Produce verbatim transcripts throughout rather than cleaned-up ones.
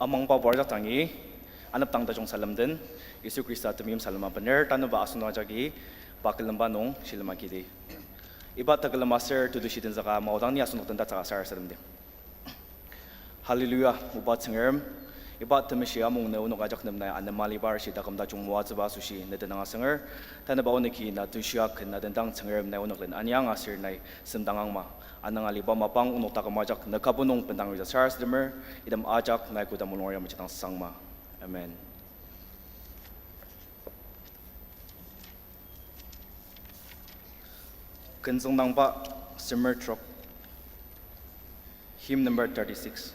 Amangba buar ajak dangi, anepdang tajung salem den, Yisu Khrista temeim salem abener, tanüba asenok ajaki, pa külemba nung shilem agidi. Iba tekülem aser tetushi tenzüka maodang ni asenok den tatsüka sarasademdi. Hallelujah, Oba Tsüngrem, iba temeshi amung ne onok ajak nem nai anema aliba aser shi taküm tajung moatsüba asoshi ne tenüng asünger, tanüba onoki na tushia ken na dendang Tsüngrem nai onok len aniang aser nai semdangang ma, anüng aliba mapang onok taküm ajak ne kübok nung bendang rija sarasademer, item ajak nai koda mulung ya mejidang sang ma. Amen. Ken tsüngdangba semer trok, hymn number thirty-six.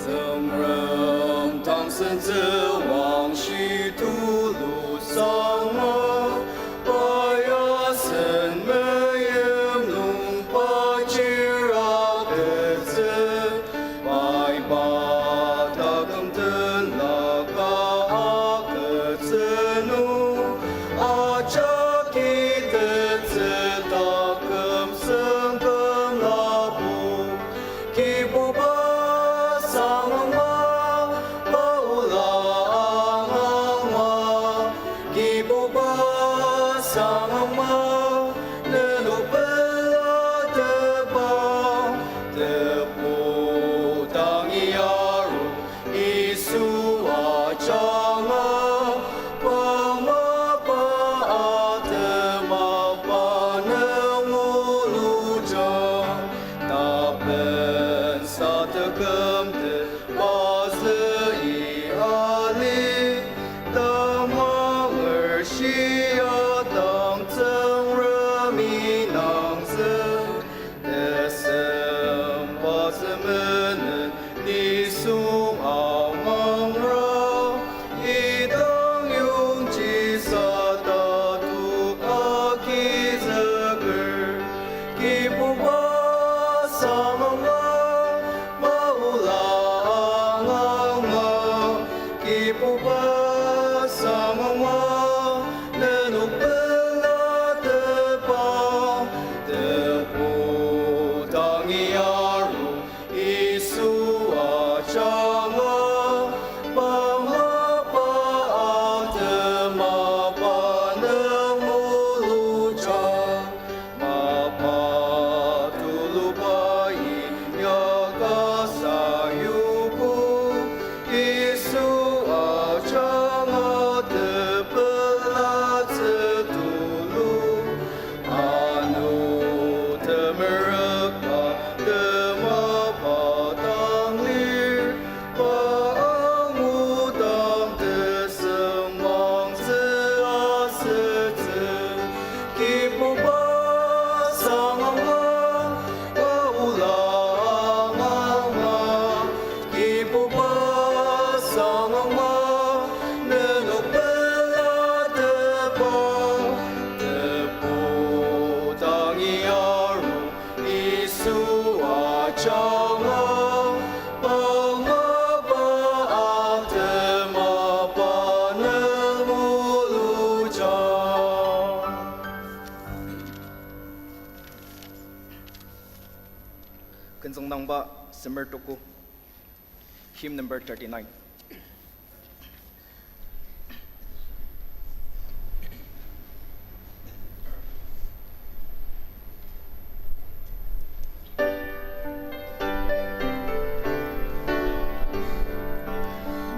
Tsüngrem tangsen tsüwangshi tulu sangma, pa ya sen meim nung pa chir agütsü, pai pa taküm tenlaka agütsü nung, ajaki tetsü taküm sengkümlapu. Kibuba sangma, pa ola angangma. Kibuba sangma, nenok pelatepa, tebu dangi aru, Yisu ajanga, pa mapa atema pa nung oluja, tapensa tekümte pazü i ali, tamanger shia dang Tsüngremi nangzük, tesem pazü menen nisung amangra, idang yongji sa tatok agizüker, Kibuba sangma, pa ola angangma. Kibuba sangma, nenok pelatepa, tebu dangi aru, Yisu ajanga, pa mapa atema pa nung oluja, mapa tuluba inyaka sayuku, Yisu ajanga tepelatsü tulu, ano temerükba temaba dang lir, pa angudang tesüngmangtsü asütsü. Kibuba sangma, pa ola angangma. Kibuba sangma, nenok pelatepa, tebu dangi aru, Yisu ajanga, pa mapa atema pa nung oluja. Ken tsüngdangba semer tuku, hymn number thirty-nine.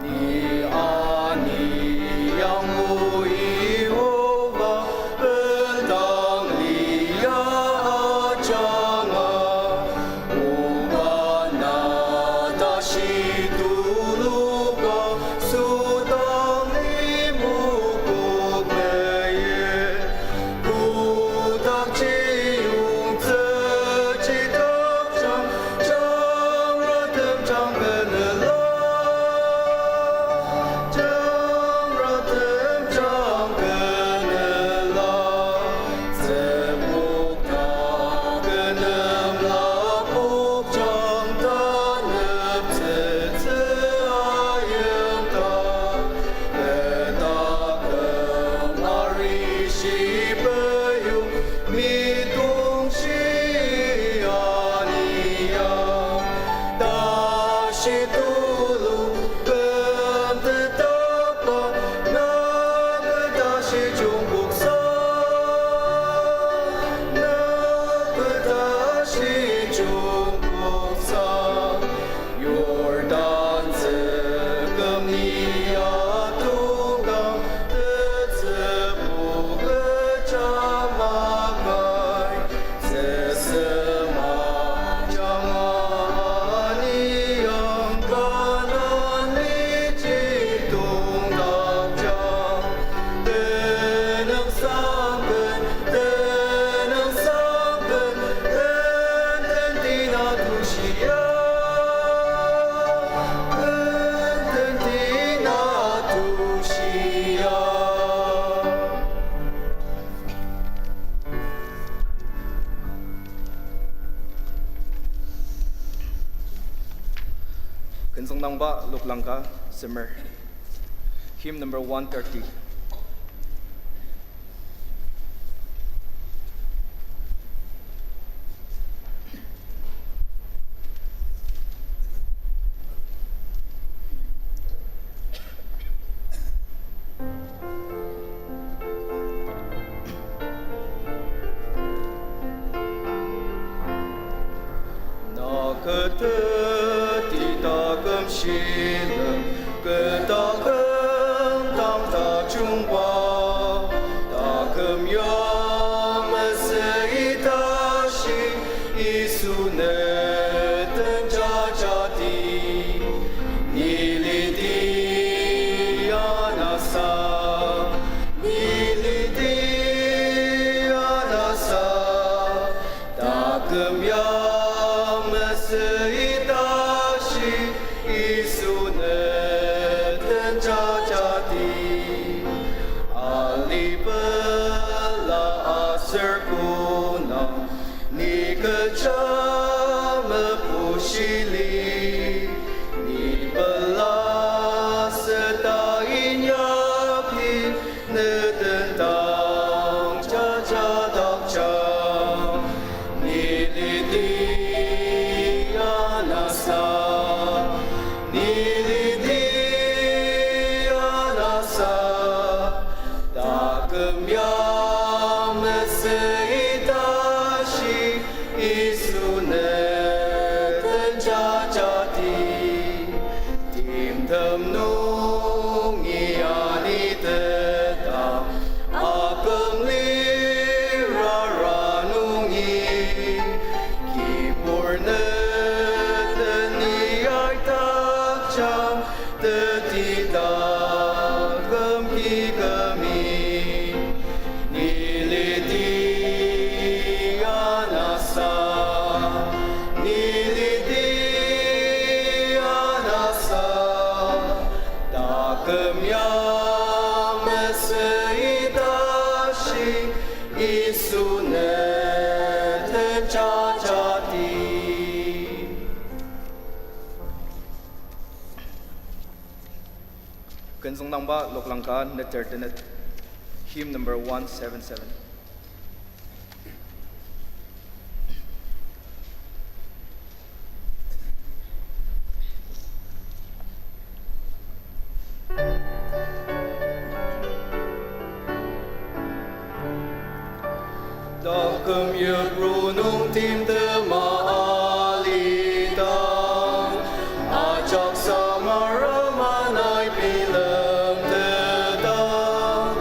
Ni ani yanglu Yihova bendang lia ajanga, oba na tashi tulu Künzüngdangba Loklangka semer. Hymn number one thirty. Na kü teti taküm shilem, kü taküm dang tajungba, taküm ya mesü ita shi, Yisu ne tenjajati. Ni lidi anasa, ni lidi anasa, taküm ya mesü ita shi, Yisu ne tenjajati. Alipela aser kona, ni kecha mepushili, ni pela seta inyakti, ne tendang jajadakja. Ni lidi anasa, ni lidi anasa, taküm ya mesü ita shi, Yisu ne tenjajati. Timtem nungi anitetang, aküm lirara nungi, kibur ne teni aidakjang, teti taküm kikümi. Ni lidi anasa, ni lidi anasa, taküm ya mesü ita shi, Yisu ne tenjajati. Künzüngdangba Loklangka neter tenet, hymn number one seven seven. Taküm yipru nung timtema alidang, ajak samara manai bilemtetang,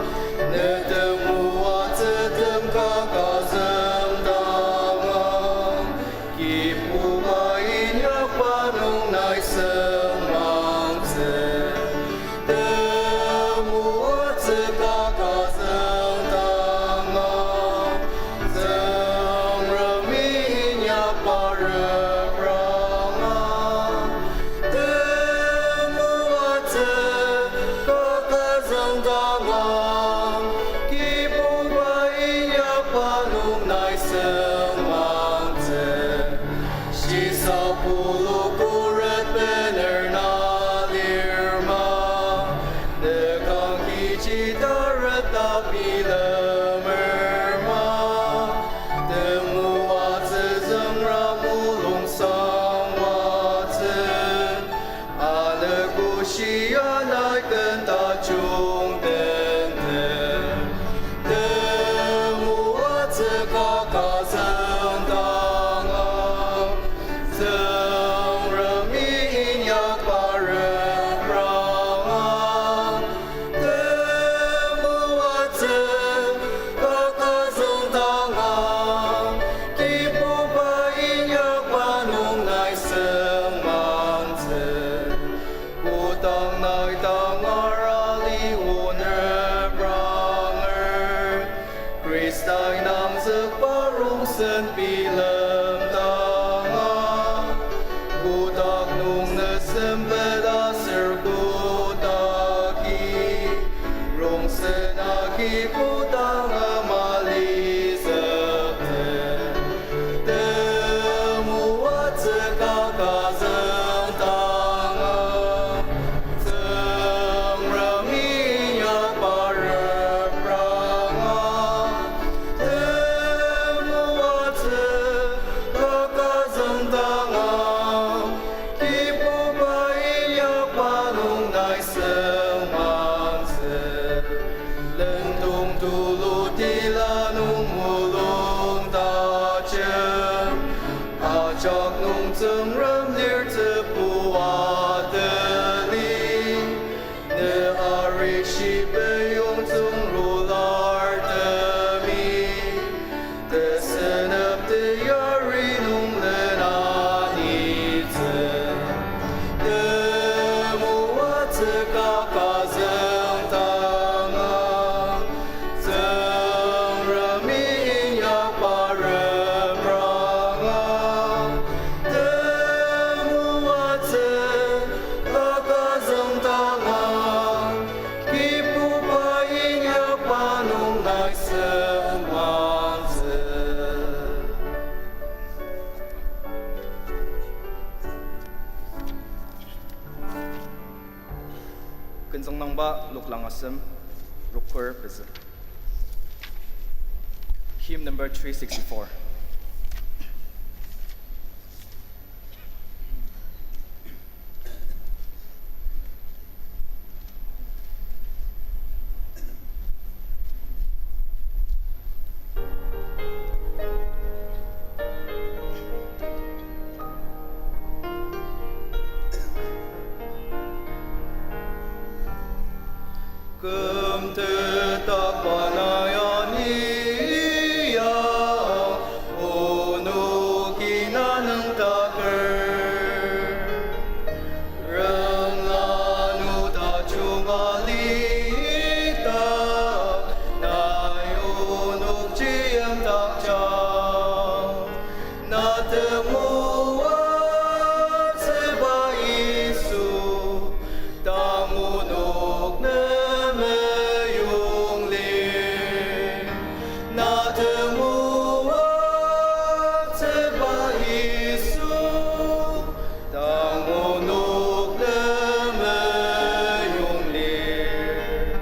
ne temoatsütem kaka züngdangang, Kibuba inyakba nung nai sengmangtsü. Temoatsü kaka züngdangang, Tsüngremi inyakba repranga. Temoatsü kaka züngdangang, Kibuba inyakba nung nai sengmangtsü. Shisa pulu khuret bener na lir ma, ne kang kechi taret ta bilemer ma, temoatsü züngra mulung sangwatsü. Anogo shia nai ken tajung tenten, temoatsü kaka züngdangang, Tsüngremi inyakba repranga. Temoatsü kaka züngdangang, Kibuba inyakba nung nai sengmangtsü. Kodang nai tangar ali onep ranger, Khristai nangzükba rongsen bilemdanga, kotak nung nesempet aser kotaki, rongsen agi kodanga malizükte. Temoatsü kaka züngdang Jak nung Tsüngrem lir tebu ateni, ne arishi peyong tsüngrular temi, tesünep teyari nung lena nitsü. Temoatsü kaka züngdanga, Tsüngremi inyakba repranga, temoatsü kaka züngdanga, Kibuba inyakba nung nai sematsü. Ken züngdangba noklang asem, rokur pezü. Hymn number three sixty-four. Kümtetakba na ya ni ya, onoki na nüngdaker. Rangla nu tajung alita, nai onokji yimdakjang. Na temoatsüba Yisu, tang onok ne meyong lir. Na temoatsüba Yisu, tang onok ne meyong lir.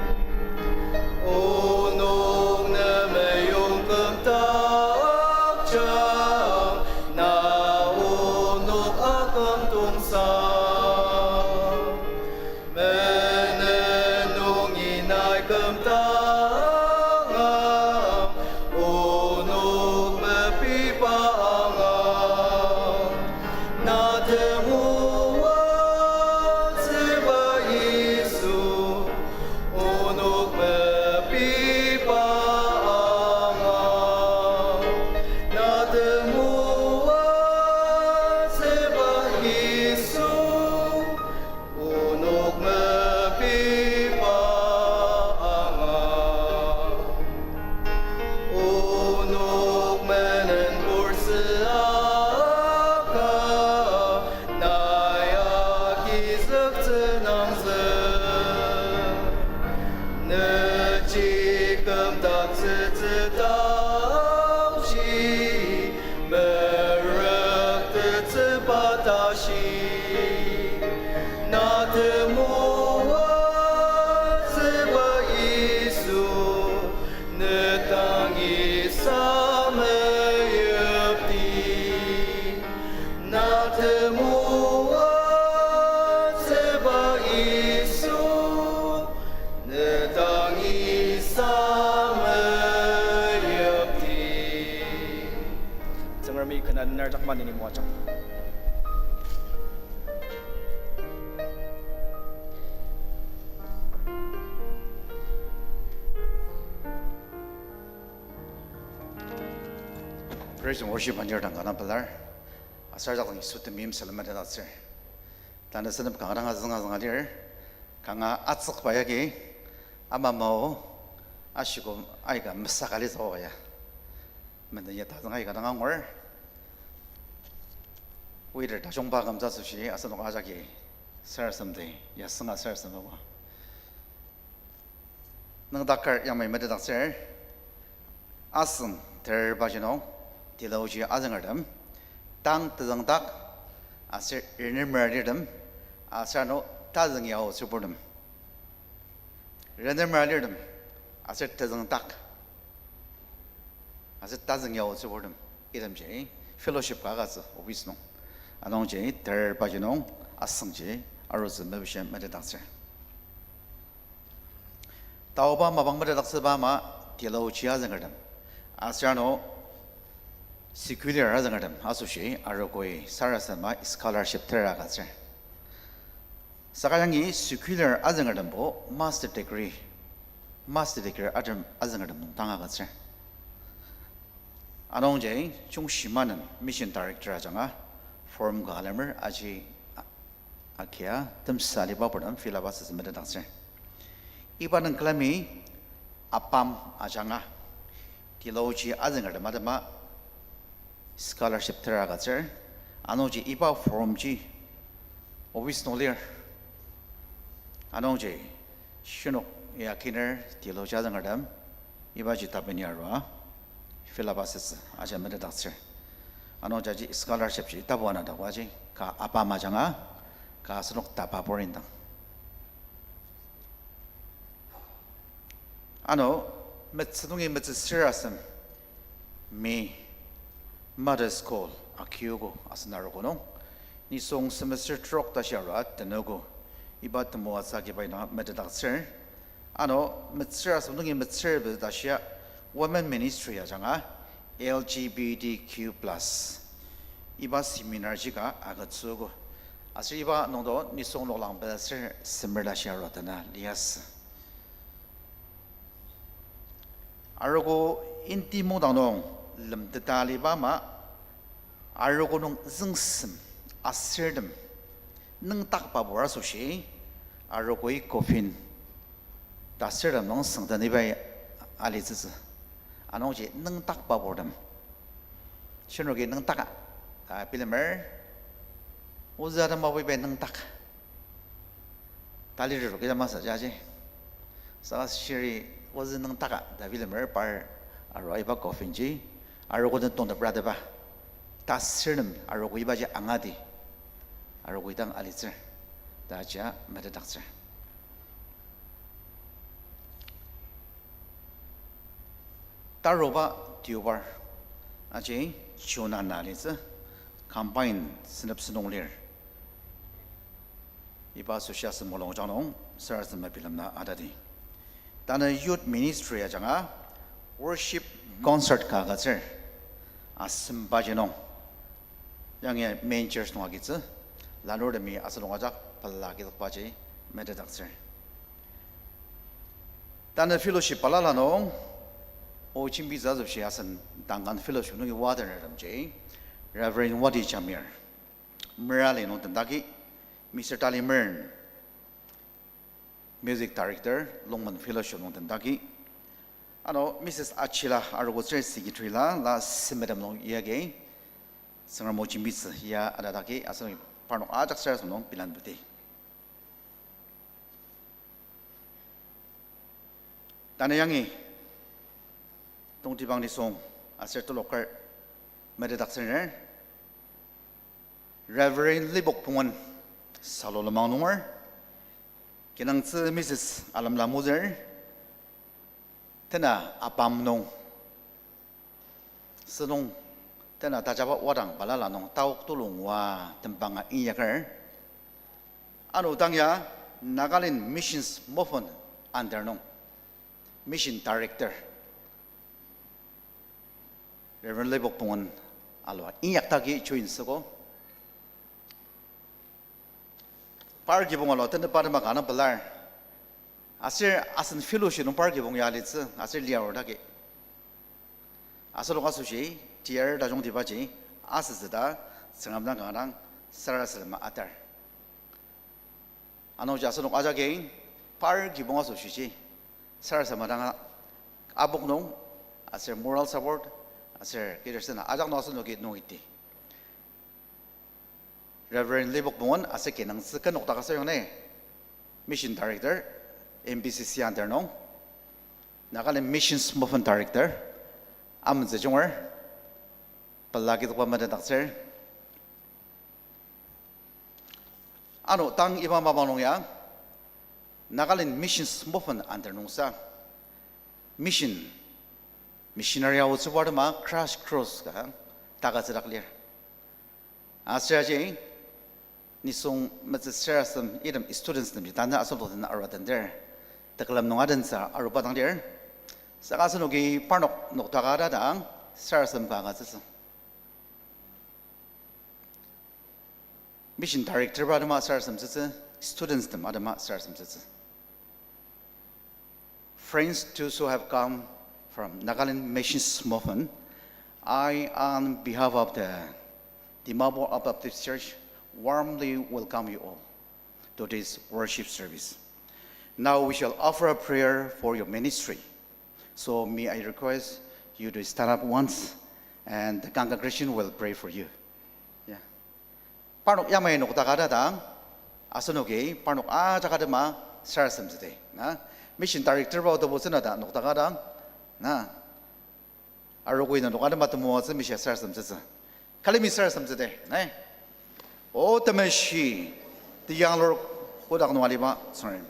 Onok ne meyong kümdakjang, na onok akümdongsa. Menen nungi nai kümdanga, onok mepiba anga. Na temoatsüba Yisu, onok mepiba anga. Na temoatsüba Yisu, onok mepiba anga. Onok menen pursü aka, nai agizüktsü nangzü. Nüji kümdaktsütsü taoshi, merüktettsüba tashi. Na temoatsüba Yisu, ne tangi sameyipti. Na temoatsüba Yisu, ne tangi sameyipti. Tsüngremi kena nenar jakma nini moajang. Praise and worship anir dang kanga pelar. Aser ajak dang Yisu temeim salem metetdaktsür. Tanü sentep kanga dang azünga zünga lir, kanga atsükba yagi, amamao, ashiko aika mesaka litsüba ya. Menden ya tazüng aika dang angur. Weather tajungba kümtsü asoshi asenok ajaki sarasadem, ya sünga sarasadem oa. Nüngdaker yamai metetdaktsür, asüng terbaji nung, theology azüngertem, tang tezüngdak, aser renemer alirtem, aser ano tazüng yaotsüburtem. Renemer alirtem, aser tezüngdak, aser tazüng yaotsüburtem, itemji fellowship ka agütsü office nung. Anungji terbaji nung asüngji arutsü mepishi metetdaktsür. Taoba mapang metetdaktsüba ama theology azüngertem, aser ano Secular azüngertem asoshi arogoi sarasadema scholarship tera agütsür. Saka yangi secular azüngertembo master degree, master degree atem azüngertem nung tanga agütsür. Anungji Chungshima nem mission director ajanga form ka alemer aji akia temsa aliba purtem fill up asütsü metetdaktsür. Iba nung külemi ABAM ajanga theology azüngertem atema scholarship tera agütsür. Anungji iba form ji office nung lir. Anungji shinok ya kiner theology azüngertem ibaji tapeni arua fill up asütsü aji metetdaktsür. Ano jaji scholarship ji tapu ana dakwaji ka ABAM ajanga ka asenok tapa purindang. Ano, metsü nungi metsü sür asem, mi, Mother's Call akiogo asen arogo nung, nisung semester trok tashi arua tenogo, iba temoatsü agi pai nung metetdaktsür. Ano, metsür asem nungi metsür pezü tashia Women Ministry ajanga L G B T Q plus iba seminar ji ka agütsüogo. Aser iba nungdo nisung noklang pezü sür semer tashi arua tena liasü. Arogo inti mungdang nung lemteta aliba ama, arogo nung züngsem asürtem nüngdakba pur asoshi, arogoi coffin ta asürtem nung süngdenibai alitsütsü. Anungji nüngdakba purtem shinoki nüngdaka ta bilemer, ozü atema ibai nüngdak ta liriro kida masü jaji. Saka shiri ozü nüngdaka ta bilemer par arua iba coffin ji arogo den tongteprateba ta asürtem arogo ibaji angati arogo idang alitsür ta ajia metetdaktsür. Taruba deobar aji June ana alitsü combine senep sentong lir. Iba asoshi asen mulungjang nung sarasadema bilemna atadi. Tanü youth ministry ajanga worship concert ka agütsür. Asembaji nung yangi main church nung agitsü, lanurtemi asenok ajak pela kitokbaji metetdaktsür. Tanü fellowship balala nung, o jembitsü asoshi asen dangan fellowship nungi watenertemji, Reverend Wati Jamir, Merali nung tendaki, Mister Tali Mern, music director, Longmen Fellowship nung tendaki, ano Missus Achila arogotsür secretary la, la semetem nung yagi, Tsüngrem o jembitsü ya atadaki asenok parnok ajak sarasadem nung bilanbudi. Tanü yangi tongtibang nisung aser teloker metetdaktsüner, Reverend Libok Pungen, Salo lenmang nunger, kinungtsü Missus Alamla Mozart, tena ABAM nung sünung tena tajaba wadang balala nung taok tulu ngua tembanga inyaker. Ano dang ya Nagaland Missions Movement under nung Mission Director Reverend Libok Pungen alua inyaktaki join süogo. Par kibong alua tenepa tema kanga pelar. Aser asen fellowship nung par kibong ya alitsü, aser liarudaki. Asenok asoshi, tiar tajungtibaji, asütsü ta, Tsüngrem dang kanga dang sarasadema atar. Anungji asenok ajaki, par kibong asoshiji, sarasadema dang apok nung, aser moral support, aser kider sena ajak nung asenoki nungiti. Reverend Libok Pungen aser kinungtsü kenok dak asüyongi, Mission Director, N B C C under nung, Nagaland Missions Movement Director, amenzü junger, pela kitokba metetdaktsür. Ano tang iba mapang nung ya, Nagaland Missions Movement under nungsa, mission, missionary aotsüba tema crash course ka, taka tsüdak lir. Aser aji, nisung metsü sarasadem item students temji tanü asüngdang den arua tender, tekülem nung adentsü aruba dang lir. Saka asenoki parnok noktaka ta dang, sarasadem ka agütsütsü. Mission director-ba atema sarasademtsütsü, students tem atema sarasademtsütsü. Friends, those who have come from Nagaland Missions Movement, I, on behalf of the Dimapur Baptist Church, warmly welcome you all to this worship service. Now we shall offer a prayer for your ministry. So may I request you to stand up once, and the congregation will pray for you. Yeah. Parnok yamai nokdaka dang, asenoki parnok ajak atema sarasademtsüdi, na. Mission director-ba otobo tsünada nokdaka dang, na. Arogo ina nok atema temoatsü mishia sarasademtsütsü. Külemi sarasademtsüdi, na. O temeshi, tiyanglur kotak nung aliba Tsüngrem,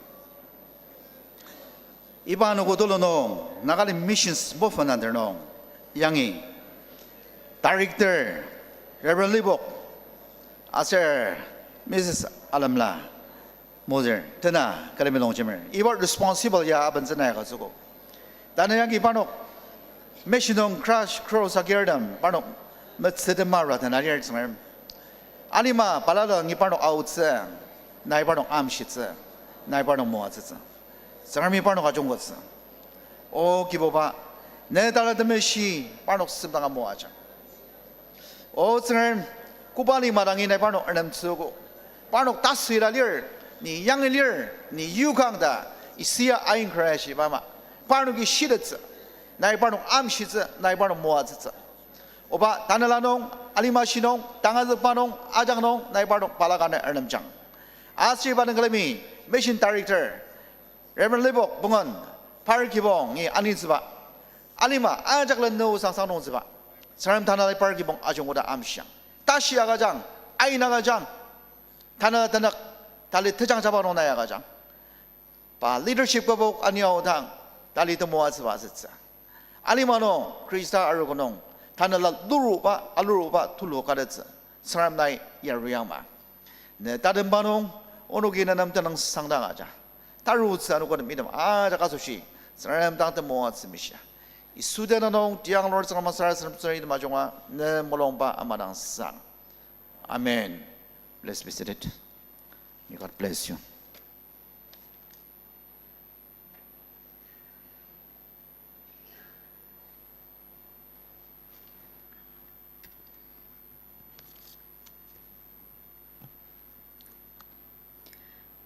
iba anogo tulu nung Nagaland Missions Movement under nung yangi director Reverend Libok aser Missus Alamla Moser tena külemi longjemer, iba responsible ya abentsü nai agütsüogo. Tanü yangi parnok mission nung crash course agirtem parnok metsütema rua tena lir Tsüngrem. Alima balala ngi parnok aotsü, nai parnok amshitsü, nai parnok moatsütsü. Tsüngremi parnok ajungkotsü. O Kibuba, ne tala temeshi parnok semdanga moajang. O Tsüngrem, koba lima dangi nai parnok arnemtsüogo. Parnok tasüila lir, ni yangi lir, ni yukang ta, isia ain Khrista shiba ama. Parnoki shitettsü, nai parnok amshitsü, nai parnok moatsütsü. Oba tanela nung, alima shi nung, tangazükba nung, ajak nung, nai parnok balaka nai arnemjang. Aser iba nung külemi, Mission Director Reverend Libok Bungen, par kibongi anitsüba, alima ajak len nü osang sang nungtsüba, Tsüngrem tanela par kibong ajungkoda amshiang. Tashi agüjang, ain agüjang, tanela tenük, tali tejang jaba nung nai agüjang. Pa leadership kübok ani aodang, tali temoatsüba asütsü. Alima nung, Khrista arogo nung, tanela luruba, aluruba tulu katettsü, Tsüngrem nai yaruyangma. Ne tatemba nung, onoki ne nem tenüngsang dang aja. Tarutsü anogotem item ajak asoshi, Tsüngrem dang temoatsü mishia. Yisu tenüng nung, tiang Lord Tsüngrem sarasademtsü item ajunga, ne mulungba ama dang sang. Amen. Please be seated. May God bless you.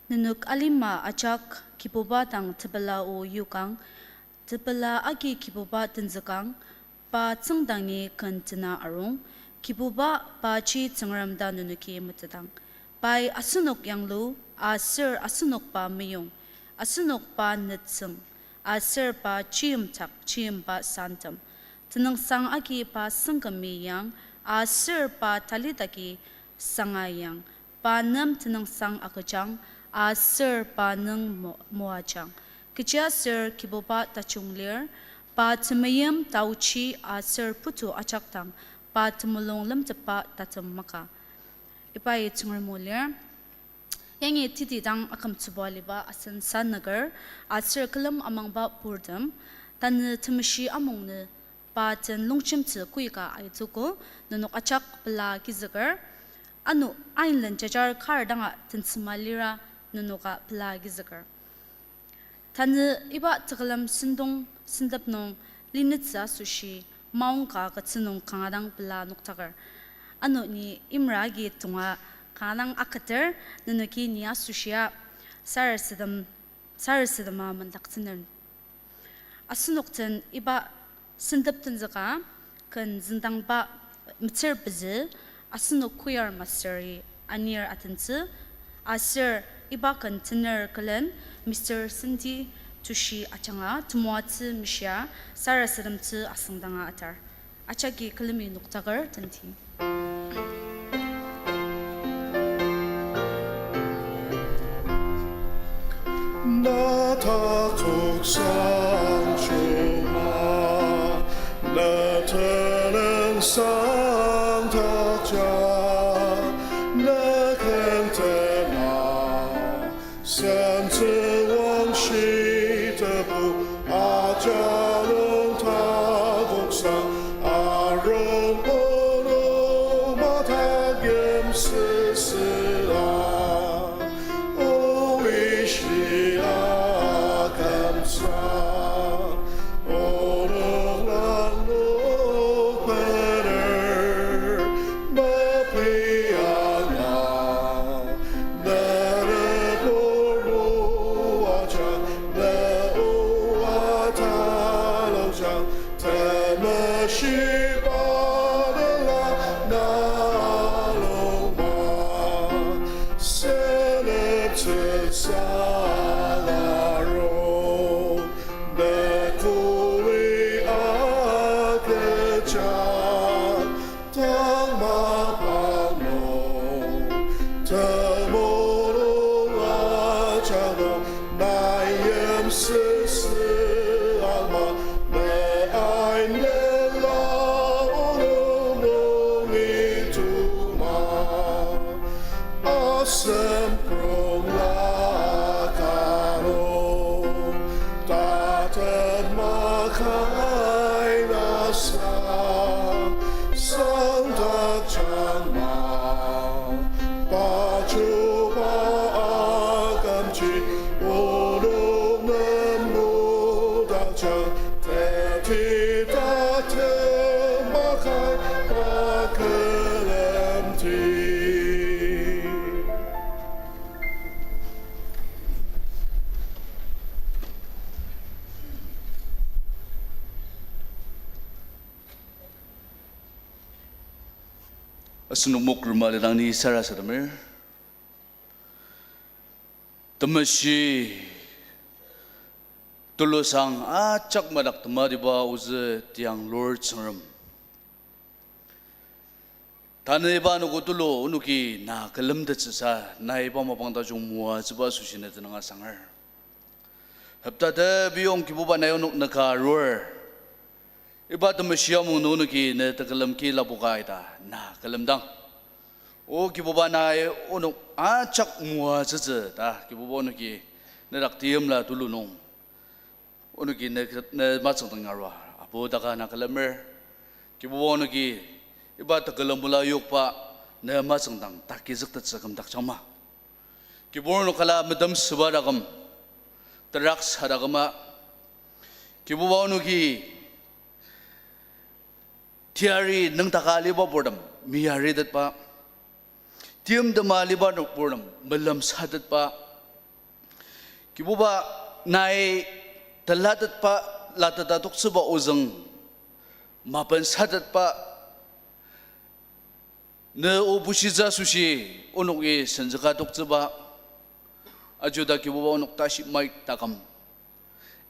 Nenok alima ajak Kibuba dang tepela o yokang, tepela agi Kibuba tenzükang, pa tsüngdangi ken tena arung, Kibuba paji Tsüngrem ta nenoki metetang. Pai asenok yanglu, aser asenok pa meyong, asenok pa nütsüng, aser pa chiyimtak chiyimba santem. Tenüngsang agi pa sengkümi yang, aser pa talitaki sanga yang, pa nem tenüngsang agüjang, aser pa nüng mo-, moajang. Kechiaser Kibuba tajung lir, pa temeim taochi aser putu ajak dang, pa temulung lemtepba tatem maka. Ibai Tsüngrem o lir. Yangi teti dang akümtsüba aliba asen sanüker, aser külem amangba purtem, tanü temeshi amungnü pa den longjemtsü koika aitoko, nenok ajak pela agizüker, ano ainlen jajar kar danga tensema lira nenoka pela agizüker. Tanü iba tekülem sentong sentep nung linütsü asoshi maongka agütsü nung kanga dang pela noktaker. Ano ni imra agi tonga kanga dang aketer, nenoki ni asoshia sarasadem, sarasadema mendaktsüner. Asenok den iba sentep tenzüka ken züngdangba metsür pezü asenok choir master-i anir atentsü, aser iba ken tener külen Mister Cindy Tushi ajanga temoatsü mishia sarasademtsü asüngdanga atar. Ajaki külemi noktaker tenti. Na takok sang chuma, na tenüngsang takja, na ken tema, sentsü wangshi tebu ajalung takoksang, arung ono matak yimsüsü. Semprong la karo, tatem makai nasa, sangdak jangma, pajuba akümji, onok nem nudakjang, teti tatem makai pa külemdi. Asenok mokrema lidang ni sarasademer. Temeshi tulusang ajak madak tematiba ozü tiang lur Tsüngrem. Tanü iba anogo tulu onoki na külemtettsüsa, na iba mapang tajung moatsüba asoshi ne tenüng asanger. Hopta tebiyong Kibuba nai onok nüka arur. Iba temeshi amung nung onoki ne tekülem ki lapoka ita na külemdang. O Kibuba nai onok ajak moatsütsü ta Kibuba onoki nedak teimla tulu nung onoki ne, ne matsüngdang arua apu taka na külemer. Kibuba onoki iba tekülem ola yokba ne matsüngdang takizüktettsü kümdakjangma. Kibur onok kala metem süba taküm, terak sa taküma. Kibuba onoki teyari nüngdaka aliba purtem meyaritetba, timtema aliba purtem melemsatetba, Kibuba nai telatetba, lateta toktsüba ozüng mapensatetba, ne o bushitsü asoshi onoki senzüka toktsüba, ajuda Kibuba onok tashi mait taküm.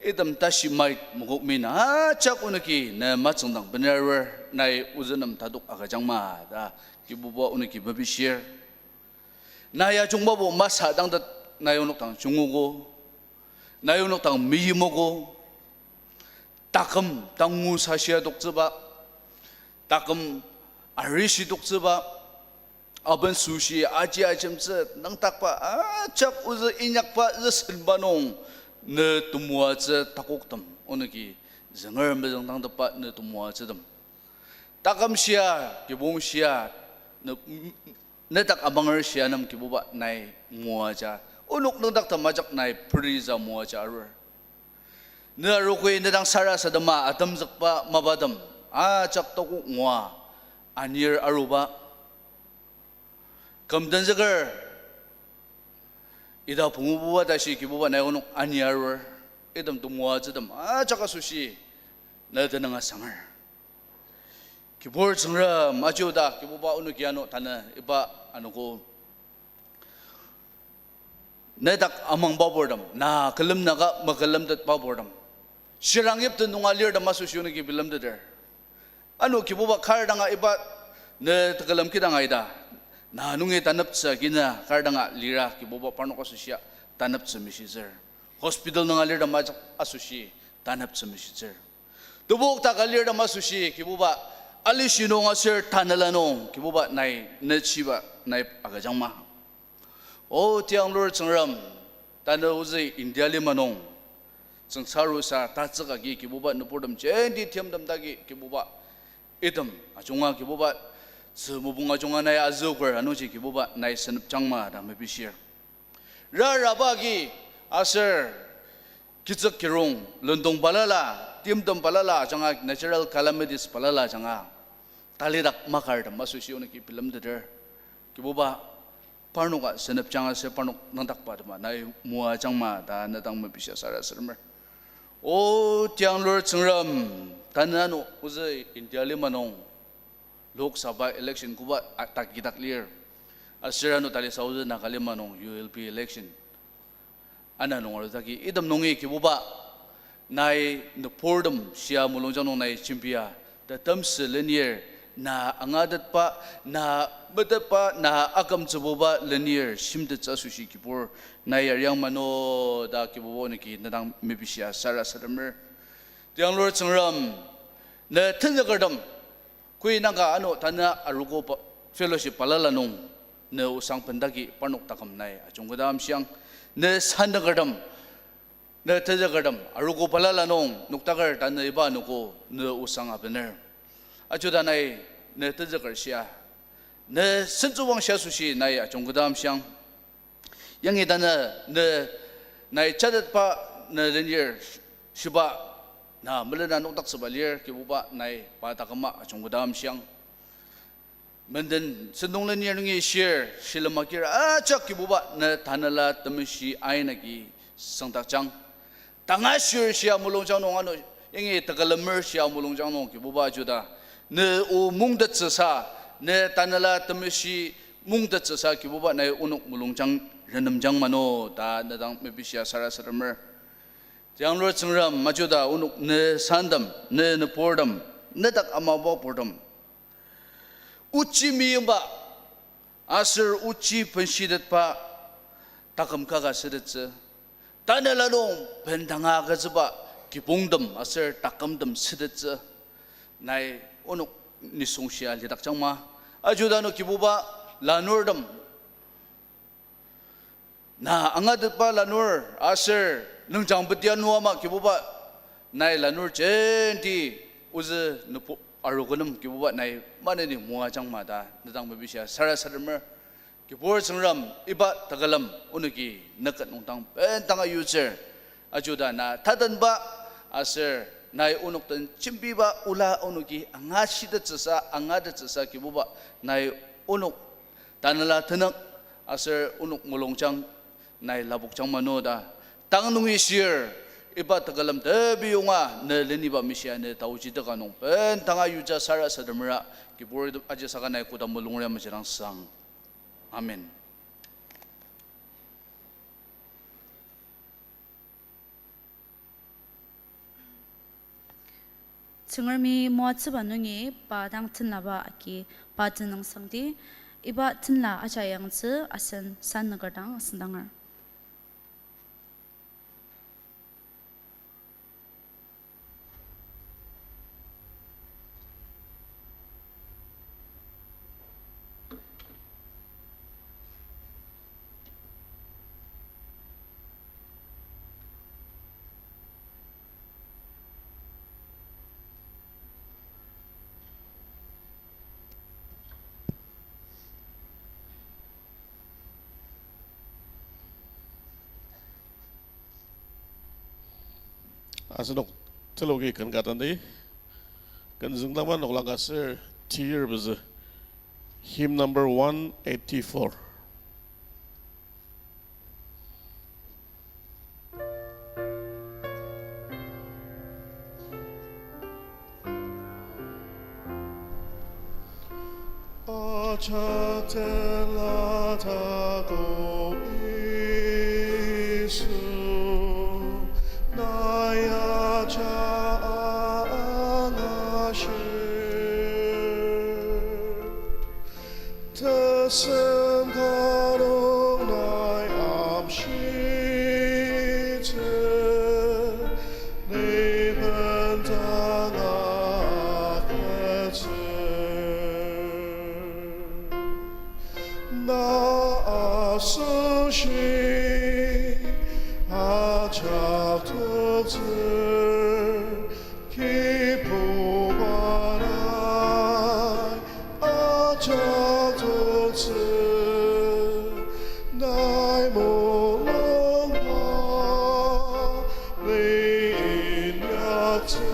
Item tashi mait mokokmi na ajak onoki ne matsüngdang bener arur, nai ozü nem tatok agüjangma ta Kibuba onoki mepishir. Nai ajungbabo masadangtet nai onok dang jungogo, nai onok dang meyimogo, taküm tangu sashia toktsüba, taküm arishi toktsüba, aben süshi aji ajemtsü nüngdakba ajak ozü inyakba züsenba nung ne temoatsü takoktem onoki zünger mezüngdangtetba ne temoatsütem. Taküm shia, kibong shia, ne, nedak amanger shia nem Kibuba nai moaja, onok nüngdaktem ajak nai perisa moaja arur. Ne arogoi nedang sarasadema atemzükba mapatem ajak tokok ngua anir aruba. Küm tenzüker ita pungububa tashi Kibuba nai onok ani arur, item temoatsütem ajak asoshi ne tenüng asanger. Kibur Tsüngrem ajiuda Kibuba onoki ano tanü iba anogo nedak amangba purtem, na külemnüka mekülemtetba purtem, shirang yipten nunga lirtem asoshi onoki bilemteter. Ano Kibuba kar danga iba ne tekülem kidang aida, na nungi taneptsü kina kar danga lira Kibuba parnok asoshia taneptsü mishitsür. Hospital nunga lirtem ajak asoshi taneptsü mishitsür. Tebok taka lirtem asoshi Kibuba alishi nung aser tanela nung Kibuba nai nechiba nai agüjangma. O tianglur Tsüngrem, tanü ozü India lima nung tsüngsarusa tatsüka agi Kibuba nüburtem jenti timtem dagi Kibuba item ajunga Kibuba tzü mopung ajunga nai azüoker anungji Kibuba nai senepjangma ta mepishir. Raraba agi aser kitsük kirong, lendong balala, timtem balala ajanga, natural calamities balala ajanga talidak makartem asoshi onoki bilemteter. Kibuba parnoka senepjang aser parnok nüngdakba tema nai moajangma ta nedang mepishia sarasademer. O tianglur Tsüngrem, tanü ano ozü India lima nung Lok Sabha election koba a-, takidak lir. Aser ano talisa ozü Naga lima nung U L B election ana nung arudaki item nungi Kibuba nai nüburtem shia mulungjang nung nai jembia tetemsü lenir, na angatetba, na metetba, na akümtsübuba lenir shimtettsü asoshi Kibur nai yariang mano ta Kibuba onoki nedang mepishia sarasademer. Tianglur Tsüngrem, ne tenzükertem, koi nanga ano tanü arogo pa-, fellowship balala nung ne osang bendagi parnok taküm nai ajungketa amshiang. Ne sanükertem, ne tezükertem, arogo balala nung noktaker tanü iba anogo ne osang abener. Ajuda nai ne tezüker shia, ne sentsüwang shia asoshi nai ajungketa amshiang. Yangi tanü ne nai jatetba ne lenir shiba na melena nokdaktsüba lir, Kibuba nai pa taküma ajungketa amshiang. Menden sentong lenir nungi shir, shilem akir ajak Kibuba ne Tanela Temeshi ain agi süngdakjang. Tanga shir shia mulungjang nung ano, yangi tekülemer shia mulungjang nung Kibuba ajuda ne o mungtettsüsa, ne Tanela Temeshi mungtettsüsa Kibuba nai onok mulungjang renemjang mano ta ne dang mepishia sarasademer. Tianglur Tsüngrem, ajuda onok ne santem, ne nüburtem, ne dak amaba purtem ochi meyimba aser ochi benshitetba taküm kaka sütettsü, tanela nung bendanga agütsüba kibongtem aser takümtem sütettsü, nai onok nisung shia lidakjangma. Ajuda ano Kibuba lanurtem, na angatetba lanur aser nüngjang beti ano ama Kibuba, nai lanur jenti ozü nübo arogo nem Kibuba nai maneni moajangma ta ne dang mepishia sarasademer. Kibur Tsüngrem, iba tekülem onoki neket nung dang bendanga yutsür. Ajuda na tatenba aser nai onok den jembiba ola onoki angashitettsüsa, angatettsüsa Kibuba, nai onok tanela tenük aser onok mulungjang nai lapokjang mano ta tang nungi shir, iba tekülem tebiyonga ne leniba mishia ne taoji teka nung bendanga yuja sarasademera, Kibur ajisaka nai koda mulungra mejidang sang. Amen. Tsüngremi moatsüba nungi pa dang tenlaba agi pa tenüngsangdi, iba tenla aja yangtsü asen sanüker dang asüngdanger. Asenok teloki ken ka tandi, ken züngdangba noklang ka ser tir pezü, hymn number one eighty-four. Ajak tenla ta, O Yisu, nai ajak angashir. Tesem ka nung nai amshitsü, ni bendanga agütsür. Na asoshi ajak toktsür, Kibuba nai ajak toktsü, nai mulungba ni inyaktsü,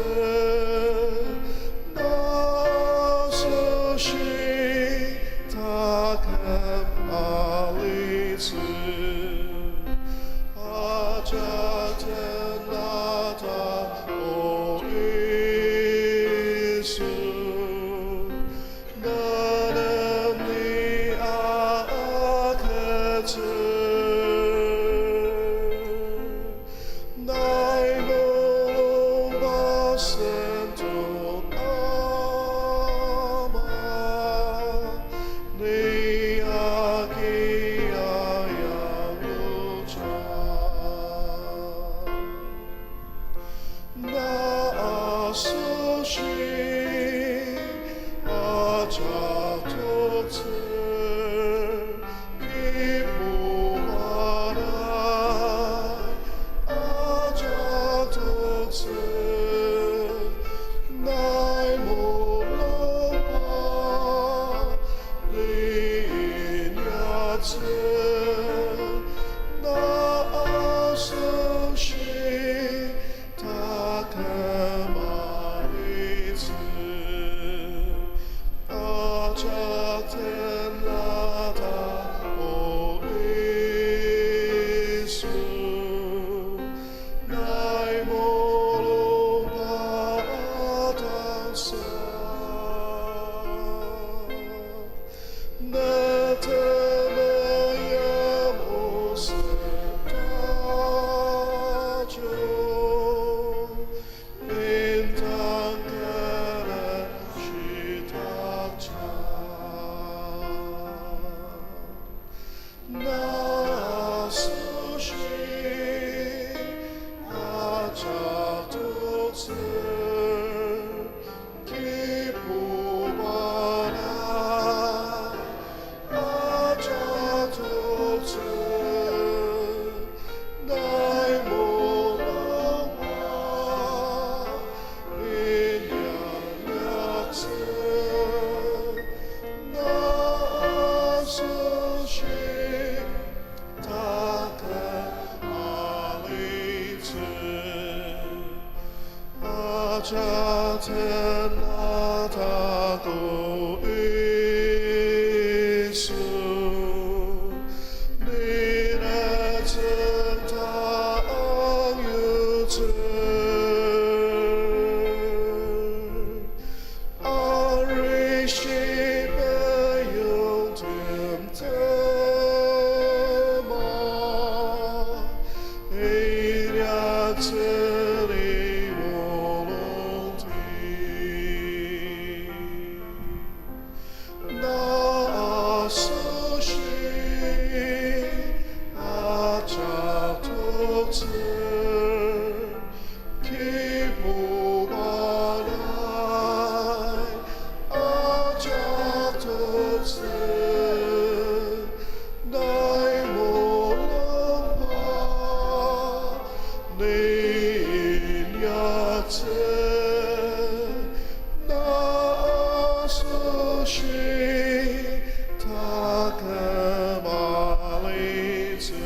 na asoshi taküm alitsü. Ajak tenla ta, O Yisu, nenem ni agütsür. Nai mulungba sentong ama, ni agi ayang luja. Na asoshi ajak toktsür, Na asoshi taküm alitsü, ajak tenla ta, O Yisu, nai mulung pa atangsa. Ne temeim osang tajung, indang kena shitakja. Na asoshi ajak toktsür, Kibuba nai ajak toktsür, nai mulungba inyaktsü, na asoshi taküm alitsü. Ajak tenla ta, O Yisu, ni nütsüng tang yutsü. Arishi peyong tem tema, inyaktsü ni mulungdi. Na asoshi ajak toktsür, Kibuba nai ajak toktsür, nai mulungba inyaktsü, na asoshi taküm alitsü.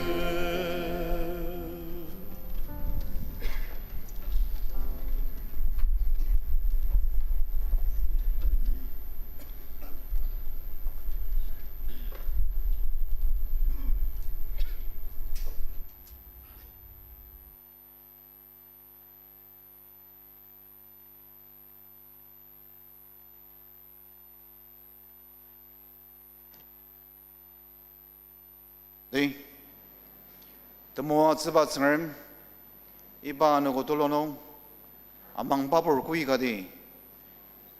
Temoatsüba Tsüngrem, iba anogo tulu nung amangba pur kü kati,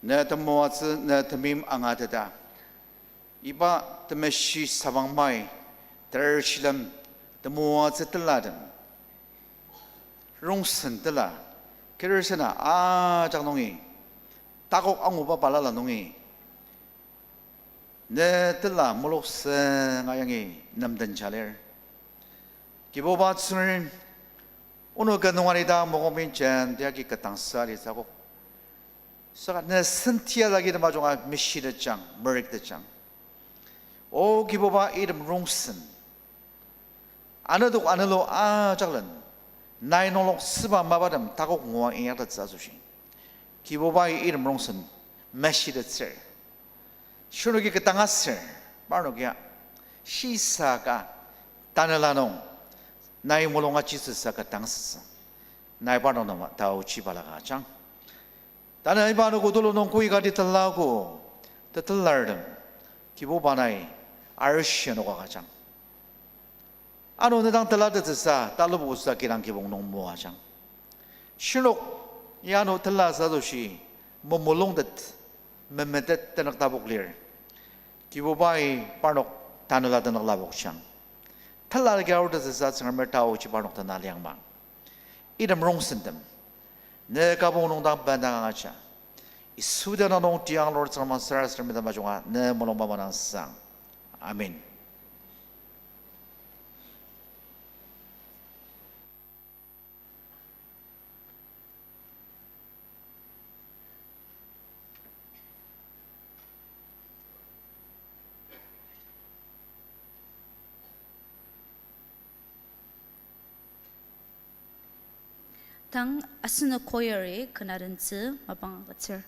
ne temoatsü, ne temeim angateta, iba temeshi sabang mai ter shilem temoatsü telatem rongsen tela, kerisenü ajak nungi, takok anguba balala nungi, ne tela muloksenga yangi nemdenja lir. Kibuba Tsüngrem, onoki nunga ita mokomin jen tiaki ketdangsü alitsü akok. Saka ne sentia dagi temajunga meshitetjang, merüktetjang. O Kibuba, item rongsen anedok anelu ajaklen nai nungloktsüba mapatem takok ngua inyaktettsü asoshi, Kibubai item rongsen meshitettsür. Shirnoki ketdang aser, parnok ya shisa ka tanela nung nai mulung ajisüsa ketdang asütsü, nai parnok nem taochi balaka ajang. Tanü iba anogo tulu nung kü kati telago, tetelartem, Kibuba nai arishi anogo ka ajang. Ano ne dang telatettsüsa talubusa kidang kibong nung moajang. Shirnok ya ano tela sa asoshi memulungtet, memetet tenük tapok lir. Kibubai parnok tanela tenük lapokjang. Tela agi arutettsüsa Tsüngremer taochi parnok tena liangma. Item rongsentem ne kübok nung dang bendang angaja, Yisu tenüng nung tiang lur Tsüngrem sarasadem temajunga ne mulung bamanangsang. Amen. Tang asenok choir-i ken adentsü mapang agütsür.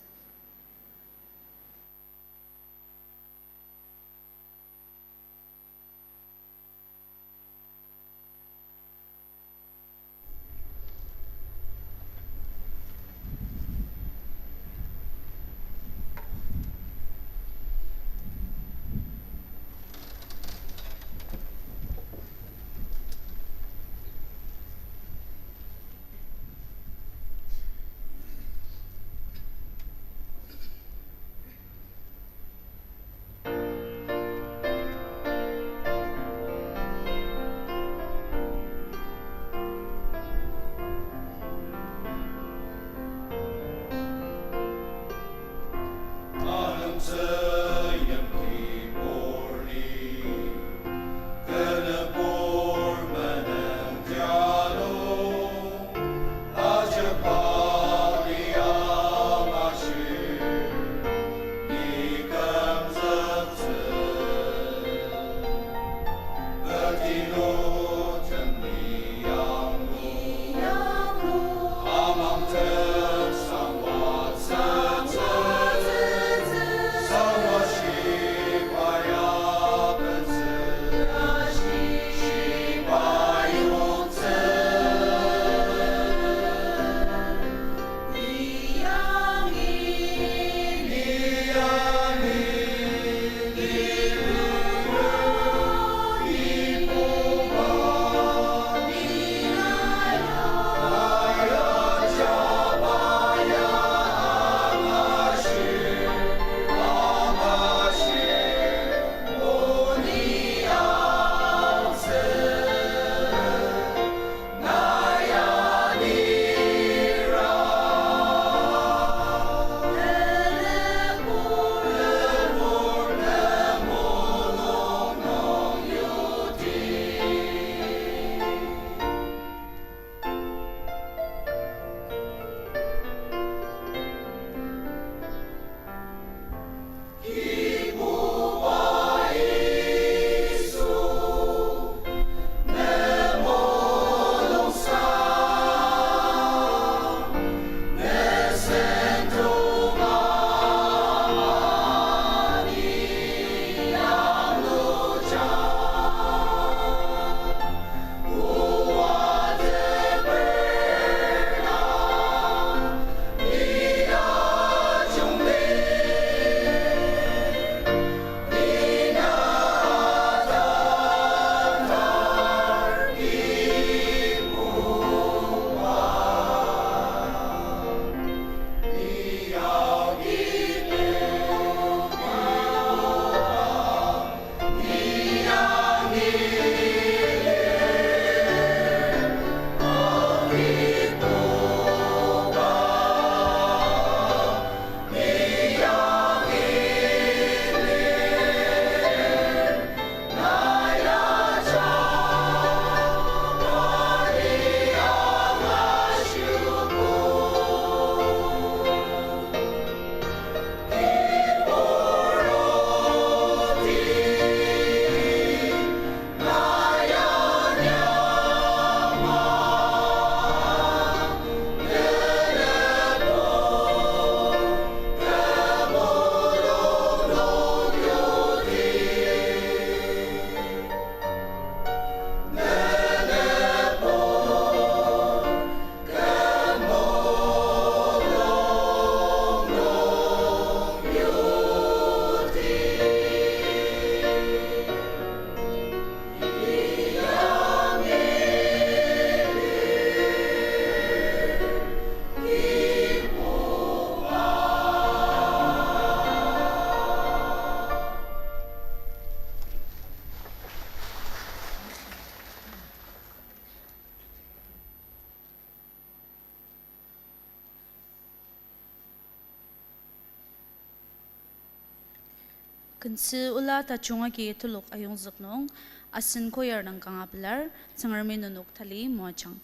Kentsü ola tajung agi telok ayongzük nung, asen choir dang kanga pelar, Tsüngremi nenok tali moajang.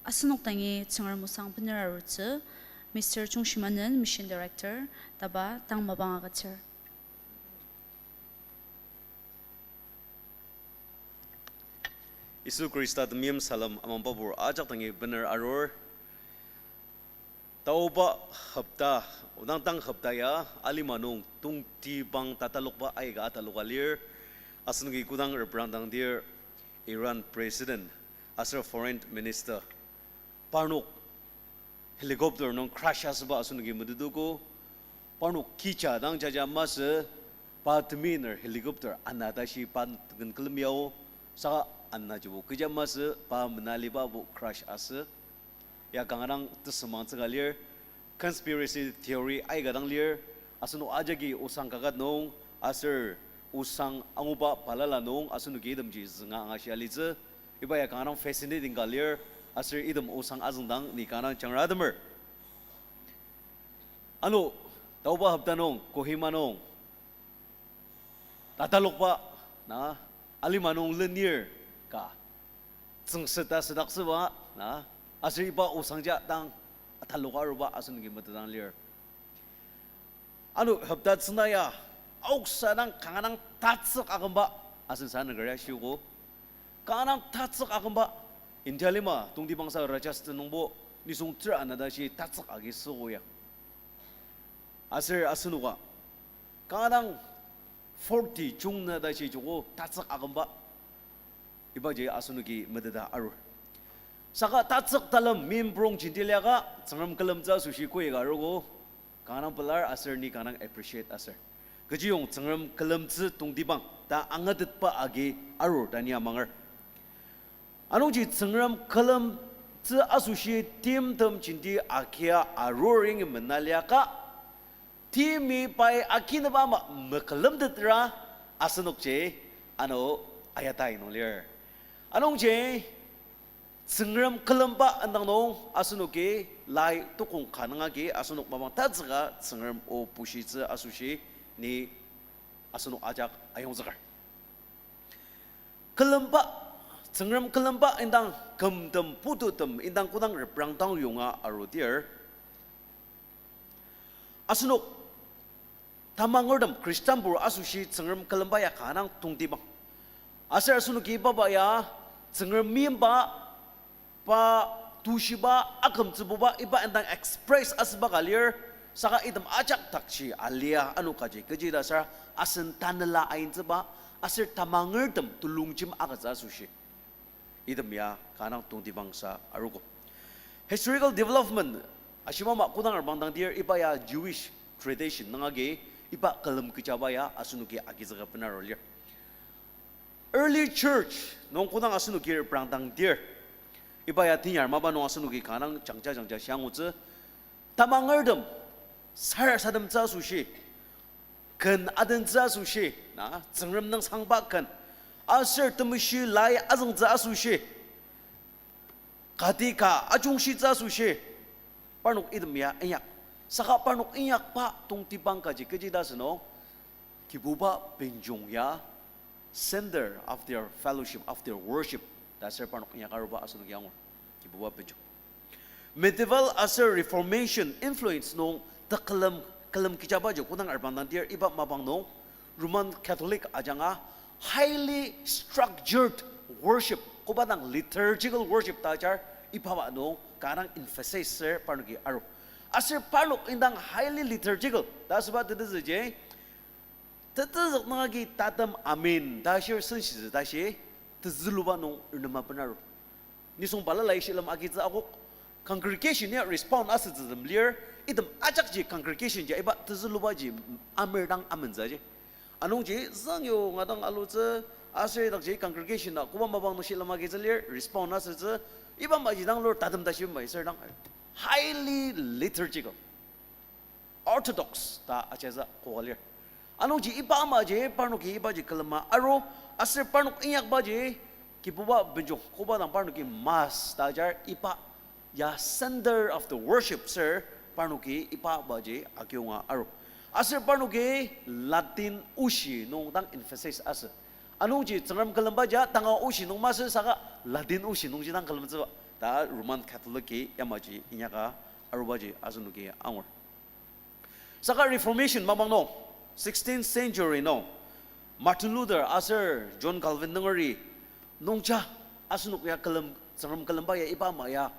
Asenok dangi Tsüngrem osang bener arutsü, Mister Chungshimanen, Mission Director, taba tang mapang agütsür. Yisu Khrista temeim salem amangba pur ajak dangi bener arur. Taoba hopta, odang tang hopta ya, alima nung tongtibang tatalokba aika ataloka lir, asenoki kodang reprangdangdir, Iran President aser Foreign Minister, parnok helicopter nung crash asüba asenoki metetogo, parnok kija dang jaja masü, pa temeiner helicopter ana tashi pa ken külem yao, saka anajibo kecha masü, pa menalibabo crash asü. Ya kanga dang tesümangtsüka lir, conspiracy theory aika dang lir, asenok ajaki osang kaket nung, aser osang anguba balala nung, asenoki itemji zünga angashi alitsü, iba ya kanga dang fascinating ka lir, aser item osang azüngdang ni kanga dang jangra atemer. Ano, taoba hopta nung, Kohima nung tatalokba, na, alima nung lenir ka tsüngset ta südaktsüba, na, aser iba osangja dang atalok aruba asenoki metetang lir. Ano hopta tsüngda ya, aoksa dang kanga dang tatsük akümba, asen sa nüker ya shiogo. Kanga dang tatsük akümba, India lima tongtibangsa Rajasthan nungbo, nisung ter ana tashi tatsük agi süogo ya. Aser asenoka, kanga dang forty jungna tashi joko tatsük akümba, ibaji asenoki meteta arur. Saka tatsük talem meimprong jenti liaka Tsüngrem külemtsü asoshi koika arogo, kanga dang pelar aser ni kanga dang appreciate aser kechiyong Tsüngrem külemtsü tongtibang ta angatetba agi arur ta ni amanger. Anungji Tsüngrem külemtsü asoshi timtem jenti akia arur yangi mena liaka, timi pai akineba ama mekülemtetra asenokji ano ayatai nung lir. Anungji Tsüngrem külemba indang nung asenoki lai tukong ka nung agi asenok mapang tatsüka Tsüngrem o bushitsü asoshi ni asenok ajak ayongzüker. Külemba, Tsüngrem külemba indang kümtem pututem indang kodang reprangdang yonga arudir, asenok tamangertem Khristanbur asoshi Tsüngrem külemba ya kanga dang tongtibang. Aser asenoki ibaba ya Tsüngrem meimba, pa tushiba, akümtsübuba iba indang express asüba ka lir, saka item ajak dakji alia ano kaji kechi ta sür asen tanela aintsüba, aser tamangertem telongjim agütsü asoshi item ya kanga dang tongtibangsa arogo. Historical development ashimama kodang reprangdangdir iba ya Jewish tradition nung agi iba külem kechaba ya asenoki agizüka bena aru lir. Early church nung kodang asenoki reprangdangdir, iba ya tenyar mapa nung asenoki kanga dang jangja jangja shiangutsü, tamangertem sarasademtsü asoshi, ken adentsü asoshi, na, Tsüngrem nüngsangba ken, aser temeshi lai azüngtsü asoshi, kati ka ajungshitsü asoshi, parnok item ya inyak. Saka parnok inyakba tongtibang kaji kechi ta asünung, Kibuba benjong ya center of their fellowship, of their worship ta aser parnok inyak aruba asenoki angur. Kibuba benjong. Medieval aser Reformation influence nung tekülem, külem kechabaji kodang reprangdangdir iba mapang nung Roman Catholic ajanga highly structured worship, koba dang liturgical worship ta ajar, ibaba nung kanga dang emphasis ser parnoki aru. Aser parnok indang highly liturgical ta asüba tetezüji, tetezük nung agi tatem amen ta ashir senshitsü tashi, tezüluba nung renema benaru. Nisung balala ishilem agitsü akok, congregation ya respond asütsütem lir, item ajakji congregation ji iba tezülubaji amerdang amentsüji. Anungji zangyo ngadang alutsü, aser idakji congregation na koba mapang nung shilem agitsü lir, respond asütsü, iba maji dang lur tatem tashi mai serdang highly liturgical. Orthodox ta ajatsü koka lir. Anungji iba amaji parnoki ibaji külema aru, aser parnok inyakbaji Kibuba benjong koba dang parnoki mass ta ajar iba ya center of the worship ser parnoki iba amaji akiyonga aru. Aser parnoki Latin oshi nung dang emphasis asü. Anungji Tsüngrem külembaji tanga oshi nung masü saka Latin oshi nungji dang külemtsüba ta Roman Catholic-i yamaji inyaka arubaji asenoki angur. Saka Reformation mapang nung, sixteenth century nung, Martin Luther aser John Calvin nungeri nungja asenok ya külem, Tsüngrem külemba ya iba ama ya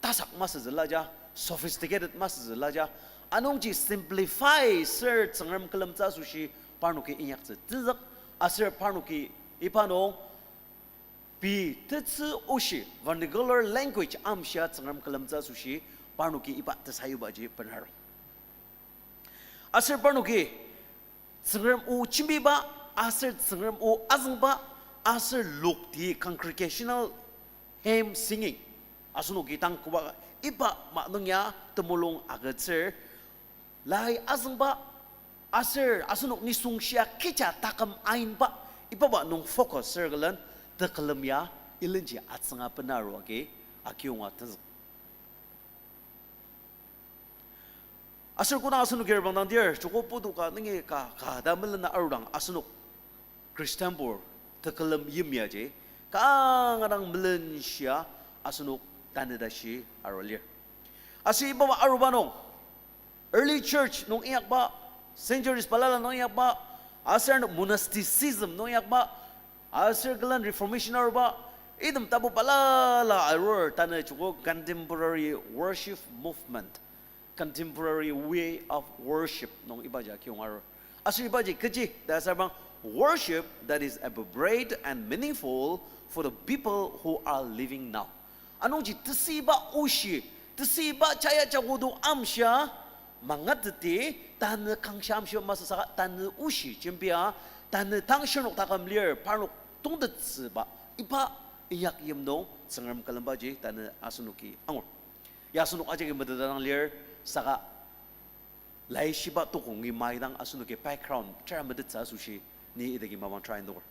tasak masütsüla ja, sophisticated masütsü laja. Anungji simplify ser Tsüngrem külemtsü asoshi parnoki inyaktsü tenzük, aser parnoki iba nung pei tetsü oshi vernacular language amshia Tsüngrem külemtsü asoshi parnoki iba tesayubaji benaru. Aser parnoki Tsüngrem o jembiba, aser Tsüngrem o azüngba, aser lokti congregational hymn singing asenoki tang koba iba ma nung ya temulung agütsür, lai azüngba, aser asenok nisung shia kecha taküm ainba, ibaba nung focus ser külen tekülem ya ilenji atsünga benaru agi akiyonga tenzük. Aser kodang asenoki reprangdang dir, joko putu ka nungi ka, ka ta melena arudang asenok Christianbur tekülem yimyaji kanga dang melenshia asenok tanü tashi arua lir. Aser ibaba aruba nung, early church nung inyakba, centuries balala nung inyakba, aser ano monasticism nung inyakba, aser külen Reformation aruba, item tapu balala arur tanü joko contemporary worship movement, contemporary way of worship nung ibaji akiyong arur. Aser ibaji kechi ta asürbang, worship that is appropriate and meaningful for the people who are living now. Anungji tesüiba oshi, tesüiba chaya chakodo amshia mangateti, tanü kangshia amshia masü saka tanü oshi jembia, tanü tang shirnok taküm lir parnok tongtettsüba, iba inyak yim nung Tsüngrem külembaji tanü asenoki angur. Ya asenok ajaki meteta dang lir saka laishiba tokongi maidang asenoki background tera metettsü asoshi ni idaki mapang try ndoker.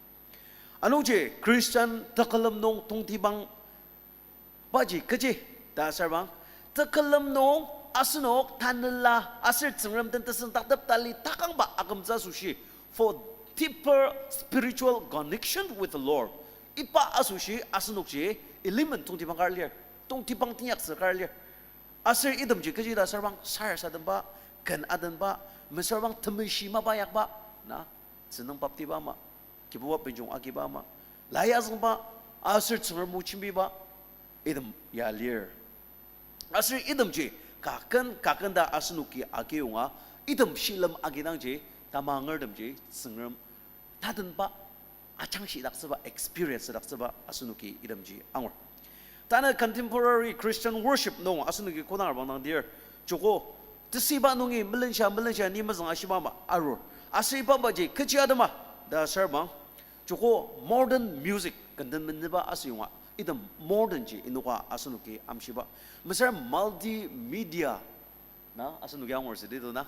Anungji Christian tekülem nung tongtibang baji kechi ta asürbang, tekülem nung asenok tanela aser Tsüngrem den tesendaktep tali takangba akümtsü asoshi, for deeper spiritual connection with the Lord, iba asoshi asenokji element tongtibang kar lir, tongtibang teinyaktsü kar lir. Aser itemji kechi ta asürbang, sarasademba, ken adenba, mesüra bang temeshi mapa inyakba, na, tsünung baptiba ama, Kibuba benjong agiba ama, lai azüngba, aser Tsüngrem o jembiba, item ya lir. Aser itemji kaken kaken ta asenoki akiyonga, item shilem agidangji, tamangertemji Tsüngrem tadenba, ajangshidaktsüba, experience daktsüba asenoki itemji angur. Tanü contemporary Christian worship nung asenoki kodang reprangdang dir, joko tesüiba nungi melenshia melenshia ni mezüng ashiba ama arur. Aser ibabaji kechi atema ta asürbang, joko modern music kenden menüba asüyonga, item modern ji inoka asenoki amshiba, mesüra multimedia, na, asenoki angur südi to na.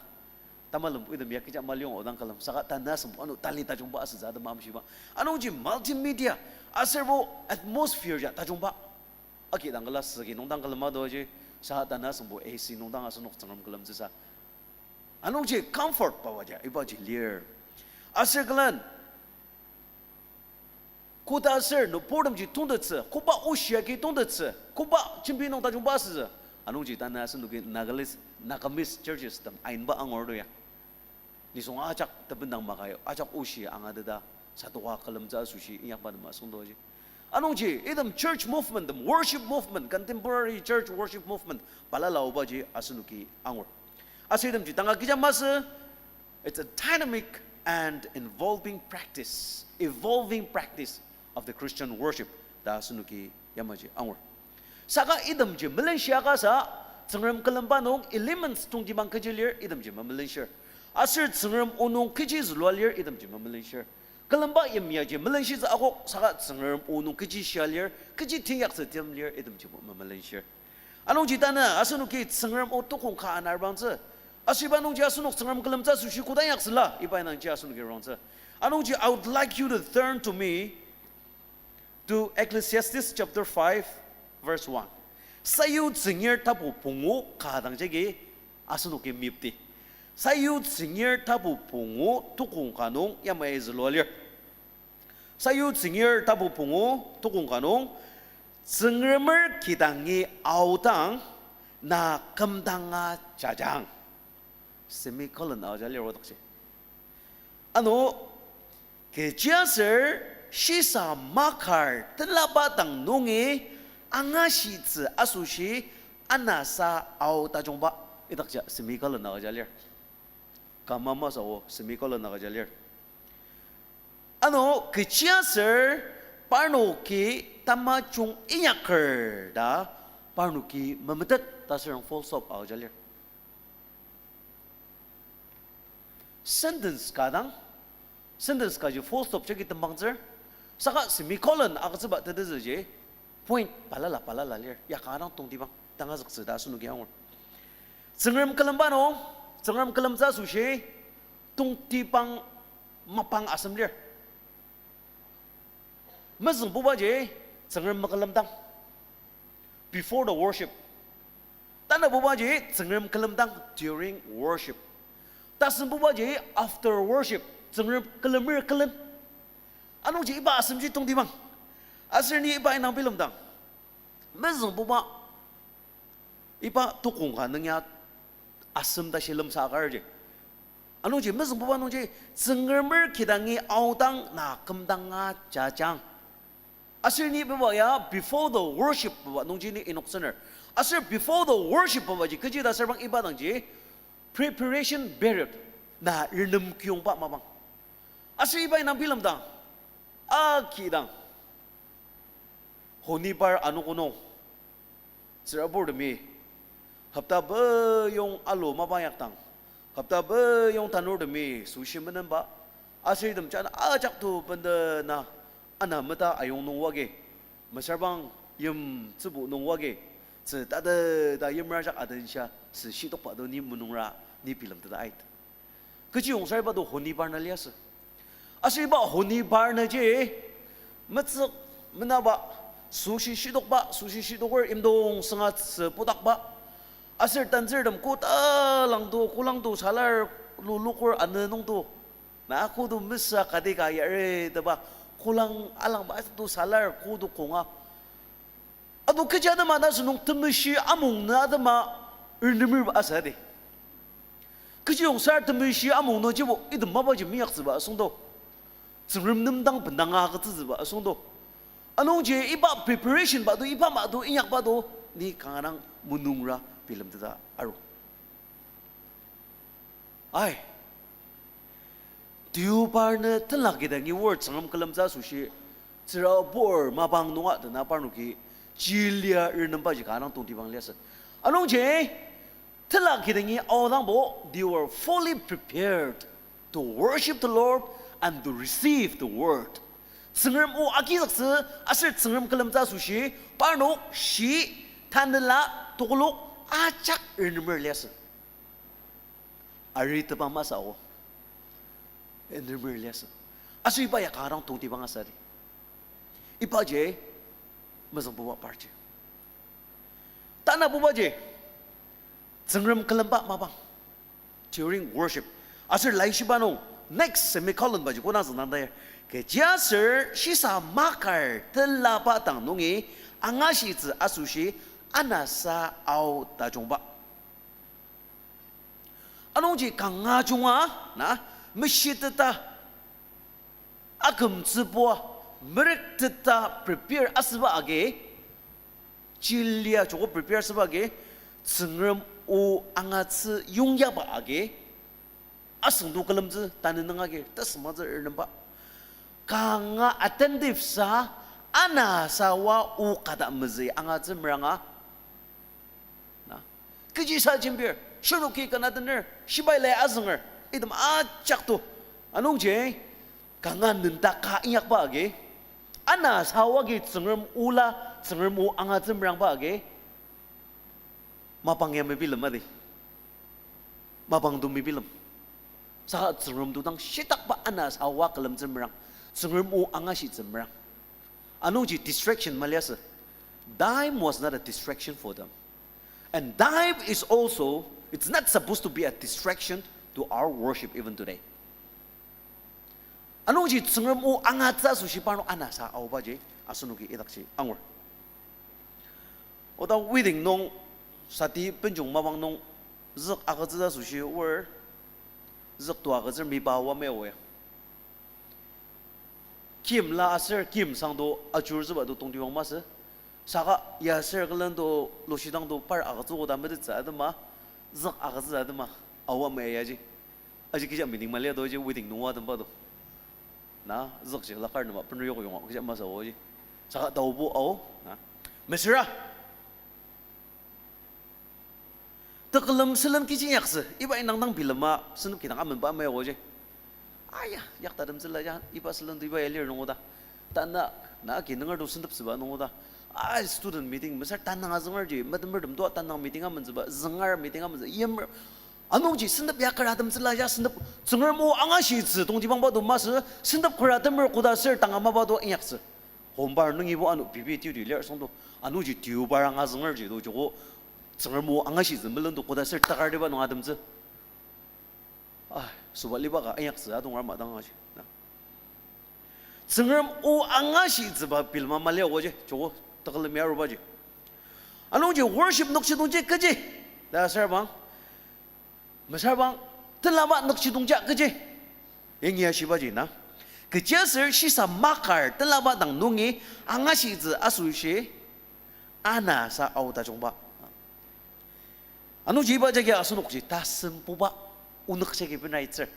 Tamalem item ya kecha maliyong odang külem saka tanü asembo ano tali tajungba asütsü atema amshiba. Anungji multimedia aserbo atmosphere ja tajungba. Aki dang küla süki nungdang külema doji, sa tanü asembo A C nungdang asenok Tsüngrem külemtsüsa. Anungji comfort pawaja ibaji lir. Aser külen koda aser nüburtemji tongtettsü, koba oshi agi tongtettsü, koba jembi nung tajungba asütsü. Anungji tanü asenoki Nagalese, Nagamese churches tem ainba angur to ya. Nisung ajak tebendang maka ajak oshi angateta, satoka külemtsü asoshi inyakba nem asüngdoji. Anungji item church movement tem, worship movement, contemporary church worship movement balala aobaji asenoki angur. Aser itemji tanga kecha masü, it's a dynamic and evolving practice, evolving practice of the Christian worship ta asenoki yamaji angur. Saka itemji melenshia kasa, Tsüngrem külemba nung elements tongtibang kechi lir itemji memelenshir. Aser Tsüngrem o nung kechi zülua lir itemji memelenshir. Külemba yimyaji melenshitsü akok saka Tsüngrem o nung kechi shia lir, kechi teinyaktsü tim lir itemji memelenshir. Anungji tanü asenoki Tsüngrem o tokong ka anarbangtsü. Aser iba nungji asenok Tsüngrem külemtsü asoshi koda inyaksüla, iba indangji asenoki rongtsü. Anungji, I would like you to turn to me to Ecclesiastes chapter five, verse one. Sayutsüngir tapu pungu ka dang jagi asenoki meyipdi. Sayutsüngir tapu pungu tukong ka nung yamai zülua lir. Sayutsüngir tapu pungu tukong ka nung, Tsüngremer kidangi aodang, na kümdanga jajang. Semicolon aoja lir odakji. Ano, kechiaser shisa makar tenlaba dang nungi angashitsü asoshi Anasa ao tajungba idakji semicolon agüja lir. Comma masü o, semicolon agüja lir. Ano kechiaser parnoki tamajung inyaker ta parnoki memetet ta sürang full stop agüja lir. Sentence ka dang, sentence kaji full stop jagi tembangtsür, saka semicolon agütsüba tetezüji point balala balala lir, ya kanga dang tongtibang tangazüktsü ta asenoki angur. Tsüngrem külemba nung, Tsüngrem külemtsü asoshi tongtibang mapang asem lir. Mezüngbubaji Tsüngrem mekülemdang, before the worship. Tanabubaji Tsüngrem külemdang, during worship. Tasembubaji after worship, Tsüngrem külemer külen. Anungji iba asemji tongtibang. Aser ni iba indang bilemdang, mezüngbuba iba tukong ka nung ya asem tashi lemsa akarji. Anungji mezüngbuba nungji Tsüngremer kidangi aodang na kümdanga jajang. Aser ni iba ya before the worship paba nungji ni inoktsüner. Aser before the worship pabaji kechi ta asürbang iba dangji preparation period, na renem kiyongba mapang. Aser iba indang bilemdang, akidang honibar anogo nung tsüraburtemi hopta peyong alu mapa inyakdang, hopta peyong tanurtemi süshi menemba, aser item jana ajak to bendena ana meta ayong nung wagi, mesüra bang yimtsübu nung wagi, tsü tateta yimer ajak adenshia süshitokba to ni munungra ni bilemteta ait. Kechiyong sariba to honibar na liasü. Aser iba honibar naji metsük menaba, süshi shitokba, süshi shitoker imdong süngatsü putakba. Aser tanzürtem koda langto, kolangto salar lulukur ane nungto, na kodo mesa kati ka yareteba, kolang alangba to salar kodo konga. Ado kechi atema ta sünung temeshi amung nü atema renemer asüdi. Kechiyong sar temeshi amung nüjibo item mapaji meyaktsüba asüngdo. Tsüngrem nem dang bendanga agütsütsüba asüngdo. Anungji iba preparation ba to, iba ma to, inyakba to, ni kanga dang munungra bilemteta aru. Ai. Deobar nü tenla kidangi word Tsüngrem külemtsü asoshi, tsürabur mapang nunga dena parnoki chilia renembaji kanga dang tongtibang liasü. Anungji, tenla kidangi aodangbo, they were fully prepared to worship the Lord and to receive the word. Tsüngrem o agizüktsü aser Tsüngrem külemtsü asoshi, parnok shi, tanela, tokolok, ajak renemer liasü. Ari tebang masü o, renemer liasü. Aser iba ya kanga dang tongtibang asüdi. Ibaji mezüngbuba parji. Tanabubaji Tsüngrem külemba mapang during worship. Aser laishiba nung next semicolon baji kodang züngdang dair, kechiaser shisa makar telaba dang nungi angashitsü asoshi anasa ao tajungba. Anungji kanga junga, na, meshiteta, akümtsübua, merekteta prepare asüba agi, chilia joko prepare asüba agi, Tsüngrem o angatsü yongyaba agi, asüngdo külemtsü tanü nung agi, tasümatsü renemba. Kanga attentive sa, anasa wa o kata mezü angatsü meranga. Na, kechisa jembir, shirnoki kanga tener, shibai lai azünger, item ajak to. Anungji, kanga nenda ka inyakba agi, anasa wa agi Tsüngrem ola, Tsüngrem o angatsü merangba agi, mapang ya mebilem adi. Mapang to mebilem. Saka Tsüngrem to dang shitakba anasa wa külemtsü merang, Tsüngrem o angashitsü merang. Anungji distraction maliasü. Time was not a distraction for them. And time is also, it's not supposed to be a distraction to our worship even today. Anungji Tsüngrem o angatsü asoshi parnok anasa aobaji asenoki idakji angur. Oda wedding nung sati benjong mapang nung zük agütsü asoshi or zük to agütsür mipa wa meo ya. Kim la aser kim sangdo ajurutsüba to tongtibang masü. Saka ya ser külen to, lushidang to par agütsü koda metettsü atema, zük agütsü atema, aoa maya yaji. Aji kecha meeting mali ato ji wedding nung oa temba to. Na, zükji lakar nema bener yok yonga kecha masü oji. Saka taobo ao, na. Mesüra. Tekülem sülen kechi inyaktsü, iba indang dang bilema, sentep kidang amenba ama yaoji. Aya, yaktatemtsüla ya, iba sülen to iba ya lir nungoda. Tanü, na ki nungertem sentepsüba nungoda. Ai, student meeting, mesüra tanang azüngerji, metemertem to tanang meeting amentsüba, züngar meeting amentsü, yim, anungji sentep ya karatemtsüla ya, sentep Tsüngrem o angashitsü tongtibangba to masü, sentep karatemer koda ser tanga mapa to inyaktsü. Hombar nungibo ano pipi tiudi lir song to, anungji tiubar angazüngerji to joko, Tsüngrem o angashitsü melen to koda ser takartiba nung atemtsü. Ah, süba liba ka inyaktsü adong rama dang aji, na. Tsüngrem o angashitsüba bilema mali aoji, joko tekülem ya arubaji. Anungji worship nükjidongji kechi ta asür bang, mesüra bang, tenlaba nükjidongja kechi. Yangi ashibaji na. Kechiaser shisa makar tenlaba dang nungi angashitsü asoshi anasa ao tajungba. Anungji iba jagi asenokji tasembuba onük jagi benaitsür.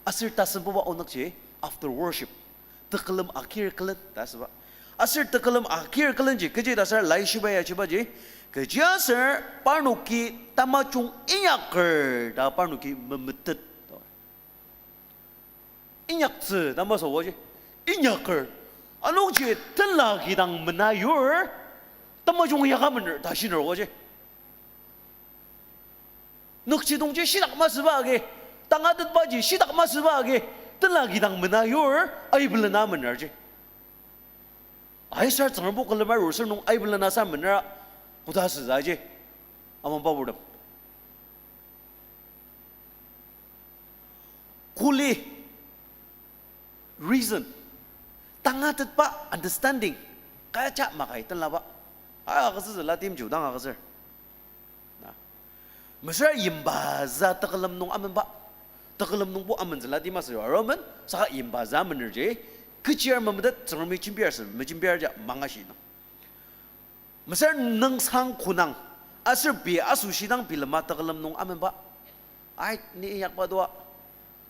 Aser tasembuba onükji after worship, tekülem agir külen ta asüba. Aser tekülem agir külenji kechi ta asür laishiba ya ashibaji, kechiaser parnoki tamajung inyaker ta parnoki memetet. Inyaktsü ta masü oji. Inyaker. Anungji tenla kidang mena yur, tamajung inyaka mener ta shiner oji. Nükjidongji shitak masüba agi, tangatetbaji shitak masüba agi, tenla kidang mena yur, aibelena menerji. Aisar Tsüngrembo külemai rusür nung aibelena sa menera, koda süzaji, amangba purtem. Kuli reason, tangatetba understanding, kaja makai tenlaba. A, agütsütsü la timju dang agütsür. Na. Mesüra yimbaza tekülem nung amenba. Tekülem nungbo amentsüla ti masü aromen, saka yimbaza amenerji, kechir memetet Tsüngremi jembiar sü, mejembiar ja mangashi nung. Mesüra nüngsang konang, aser pei asoshi dang bilema tekülem nung amenba. Ai, ni inyakba toa,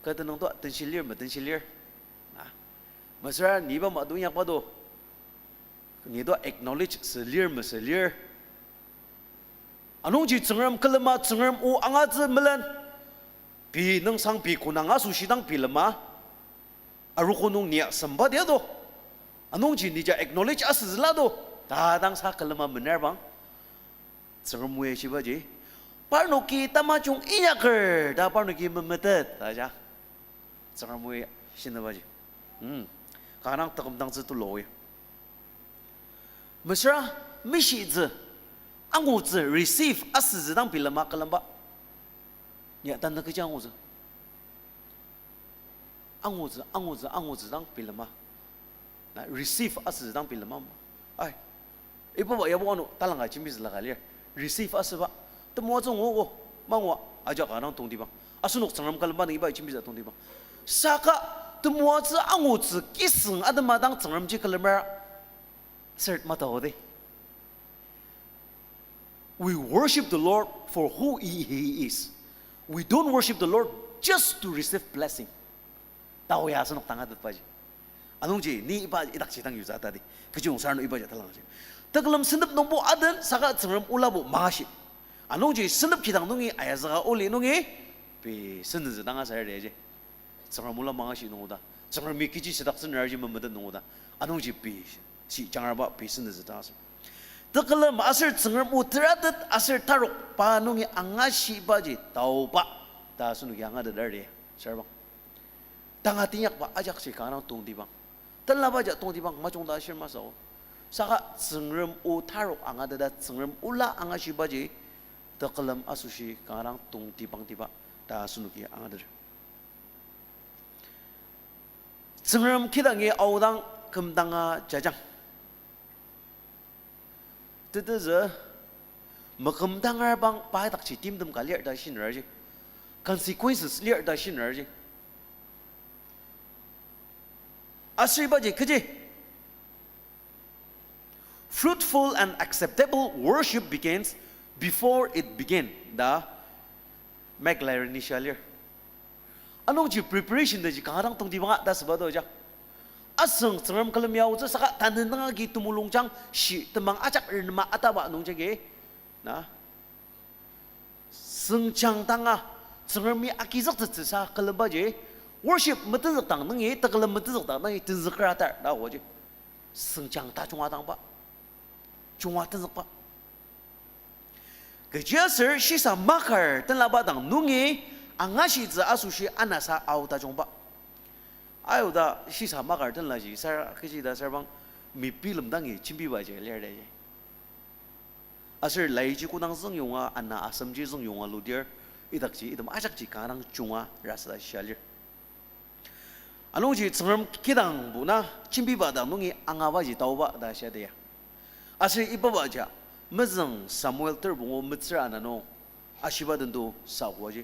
kü tenüng toa, tenshi lir, metenshi lir. Na. Mesüra ni iba ma to inyakba to, ni toa acknowledge sü lir, mesü lir. Anungji Tsüngrem külema, Tsüngrem o angatsü melen, pei nüngsang pei konang asoshi dang bilema, arogo nung ni asembati to. Anungji ni ja acknowledge asütsüla to. Ta dang sa külema mener bang, Tsüngrem o ya shibaji, parnoki tamajung inyaker ta parnoki memetet ta ja. Tsüngrem o ya shinebaji. Hmm. Kanga tekümdangtsü tulu ya. Mesüra mishitsü, angutsü, receive asütsü dang bilema külemba. Ni tanü kechi angutsü. Angutsü, angutsü, angutsü dang bilema. Na receive asütsü dang bilema. Ai. Iba ba yabo ano talanga jembitsü laka lir. Receive asüba. Temoatsü nguogo, mangua, ajak anang tongtibang. Asenok Tsüngrem külemba nung iba jembitsü tongtibang. Saka temoatsü angutsü kisüng atema dang Tsüngremji külemer, ser matao de. We worship the Lord for who he, he is. We don't worship the Lord just to receive blessing. Tao ya asenok tangatetbaji. Anungji ni iba idakji dang yutsü atadi. Kechi ongsarno iba ja talangji. Tekülem sentep nungbo aden saka Tsüngrem olabo mangashi. Anungji sentep kidang nungi ayazüka oli nungi pei sentenzü dang asar deji. Tsüngrem ola mangashi nungoda. Tsüngremi kechi südaktsü nerji memetet nungoda. Anungji pei shi jangraba pei sentenzü dang asar. Tekülem aser Tsüngrem o teratet aser tarok pa nungi angashibaji taoba ta asenoki angateter di, sarbang. Tanga teinyakba ajakji kanga tongtibang. Tenlaba ja tongtibang majungta ashir masü. Saka Tsüngrem o tarok angateta Tsüngrem ola angashibaji tekülem asoshi kanga tongtibangtiba ta asenoki angateter. Tsüngrem kidangi aodang kümdanga jajang. Tetezü, mekümdangar bang pa idakji timtem ka lir ta shineraji. Consequences lir ta shineraji. Aser ibaji kechi? fruitful and acceptable worship begins before it begin, ta McLaren-i shia lir. Anungji preparation taji kanga dang tongtibanga ta süba to ja. Asüng Tsüngrem külemi aotsü saka tanü nung agi temulungjang shi temang ajak renema ataba nungjagi, na, süngjang danga Tsüngremi agizüktettsüsa külembaji, worship metenzükdang nungi tekülem metenzükdang nungi tenzüker atar ta oji. Süngjang tajunga dangba, junga tenzükba. Kechiaser shisa makar tenlaba dang nungi angashitsü asoshi anasa ao tajungba. Aoda shisa makar tenlaji sar kechi ta sarbang mepi lemdangi jembibaji lir ta. Aser laiji kodang züngyonga, ana asemji züngyonga ludir, idakji item ajakji kanga dang junga rasa ta shia lir. Anungji Tsüngrem kidangbo na jembiba dang nungi angabaji taoba ta shia ta ya. Aser ibaba ja, mezüng Samuel ter pungu metsür ana nung ashiba den to sakoaji.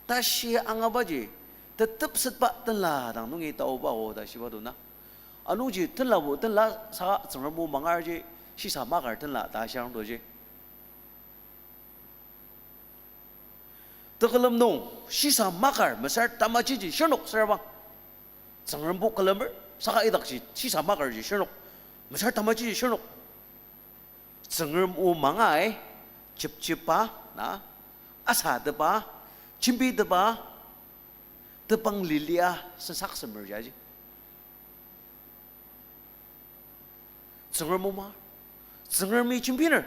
Tashi angabaji, tetepsetba tenla dang nungi taoba o ta shiba to na. Anungji tenlabo tenla saka Tsüngrem o mangarji shisa makar tenla ta shiang toji. Tekülem nung shisa makar mesar tamajiji shirnok sarbang, Tsüngrembo külemer saka idakji shisa makarji shirnok, mesar tamajiji shirnok. Tsüngrem o mangai, jepjepa, na, asatepa, jembitepa, tepang lilia sensak semer jaji. Tsüngrem o ma, Tsüngremi jembiner.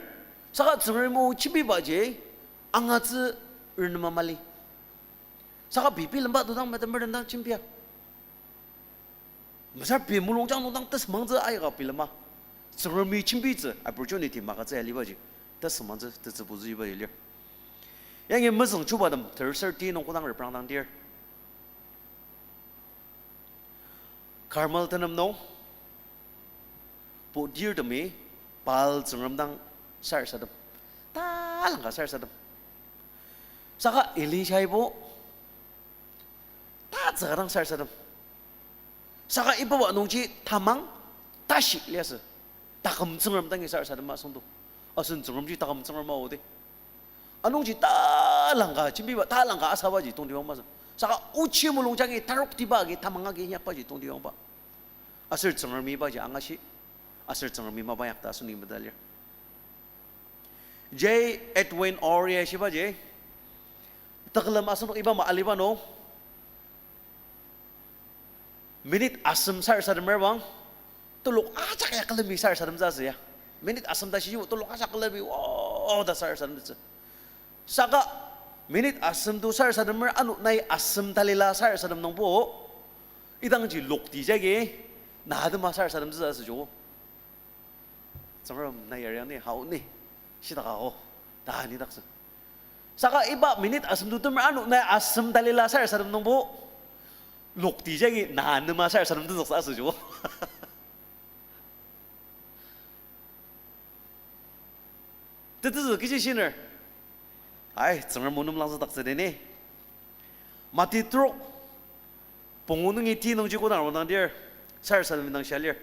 Saka Tsüngrem o jembibaji angatsü renema mali. Saka pei bilemba todang metemer dang jembia. Mesar pei mulungjang nung dang tesümangtsü aika bilema. Tsüngremi jembitsü opportunity magütsü alibaji tesümangtsü tetsübutsü ibaji lir. Yangi mezüng chubatem thirty nung kodang reprangdang dir, Karmel tenem nung, putirtemi Baal tsüngrem dang sarasadem, talangka sarasadem. Saka Elishaibo tatsüka dang sarasadem. Saka ibaba nungji tamang tashi liasü. Taküm tsüngrem dangi sarasadema süngdo. Asen tsüngremji taküm tsüngrem aodi. Anungji talangka jembiba, talangka asabaji tongtibang masü. Saka ochi mulungjangi taroktiba agi tamang agi inyakbaji tongtibangba. Aser Tsüngremi ibaji angashi, aser Tsüngremi mapa inyakta asenoki meda lir. J Edwin Orr-i ashibaji, tekülem asenok iba ama aliba nung, minute asem sarasademer bang, telok ajak ya külemi sarasademtsü asü ya. Minute asem ta shijibo telok ajak külemi, wow, ta sarasademtsü. Saka minute asem to sarasademer ano nai asem talila sarasadem nungbo, idangji lokti jagi na atema sarasademtsü asü jo. Tsüngrem nai yariang ni hao ni, shidaka o, ta ni daksü. Saka iba minute asem to temer ano nai asem talila sarasadem nungbo, lokti jagi na anema sarasadem tenzüksa asü jo. Tetezü kechi shiner. Ai, Tsüngrem o nem langzüdaktsü deni. Mati trok, pungu nungi ti nungji kodang arudang dir, sarasadem indang shia lir.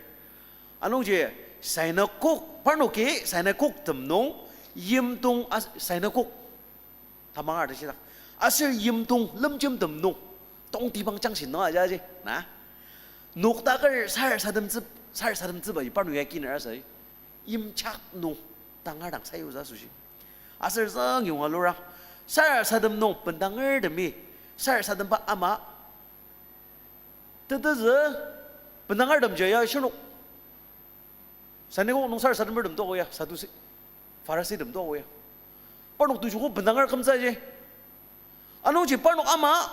Anungji, synagogue, parnoki synagogue tem nung, yimdong as-, synagogue tamangar ta shidak. Aser yimdong lemjemtem nung, tongtibang jangshi nung ajaji, na? Noktaker sarasademtsü, sarasademtsübaji parnok ya kiner asü. Yimjak nung tangar dang sayutsü asoshi. Aser züngyonga lura, sarasadem nung bendangertemi sarasademba ama, tetezü bendangertem ja ya shirnok. Synagogue nung sarasademertem toko ya, Sadusi, Farisitem toko ya. Parnok tujogo bendanger kümtsüji. Anungji parnok ama,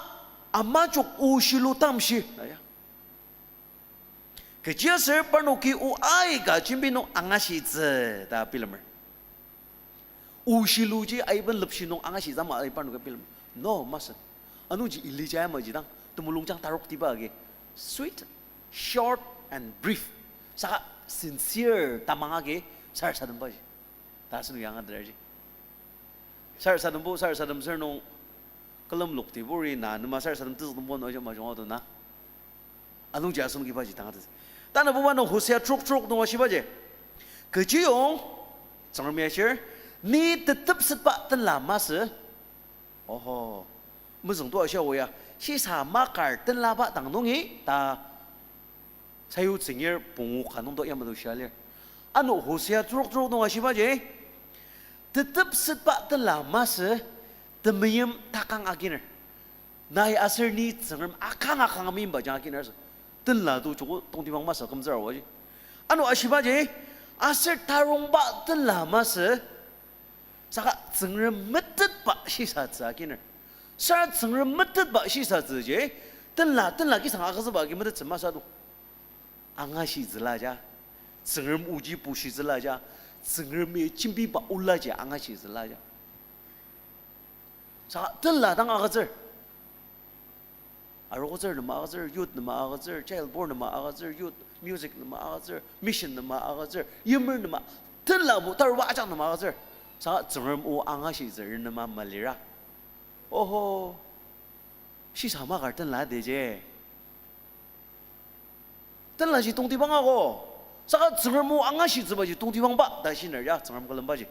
ama jok o shilu tamshi, na ya. Kechiaser parnoki o aika jembi nung angashitsü ta bilemer. O shiluji aiben lepshi nung angashitsü ama ai parnoki bilemer. No, masü. Anungji Elija yamaji dang temulungjang taroktiba agi, sweet, short and brief. Saka sincere tamang agi sarasadembaji ta asenoki angateterji. Sarasadembo sarasadem ser nung külemlokti buri na nema sarasadem tezükdembo nung aja majung ato na. Anungji asenoki ibaji tangatettsü. Tanabuba nung Hosea trok trok nung ashibaji, Kechiyong, Tsüngremi ashir, ni tetepsetba tenla masü. Oho. Mezüngto ashia oya, shisa makar tenlaba dang nungi ta sayutsüngir pungu ka nungdo yamato shia lir. Ano Hosea trok trok nung ashibaji, tetepsetba tenla masü, temeim takang akiner. Nai aser ni Tsüngrem akang akang meimba jang akiner sü. Tenla to joko tongtibang masü kümzüra oji. Ano ashibaji, aser tarongba tenla masü, saka Tsüngrem metetba shisatsü akiner. Sara Tsüngrem metetba shisatsüji, tenla, tenla kisang agütsüba agi metettsü masü to. Angashitsüla ja. Tsüngrem oji bushitsüla ja. Tsüngremi jembiba olaji angashitsüla ja. Saka tenla dang agütsür. Arogotsür nem agütsür, youth nem agütsür, child born nem agütsür, youth music nem agütsür, mission nem agütsür, yimer nem a-, tenlabo taruba ajak nem agütsür. Saka Tsüngrem o angashitsü nem malira. Oho. Shisa makar tenla deji. Tenlaji tongtibang ako. Saka Tsüngrem o angashitsübaji tongtibangba ta shiner ya Tsüngrem külembaji.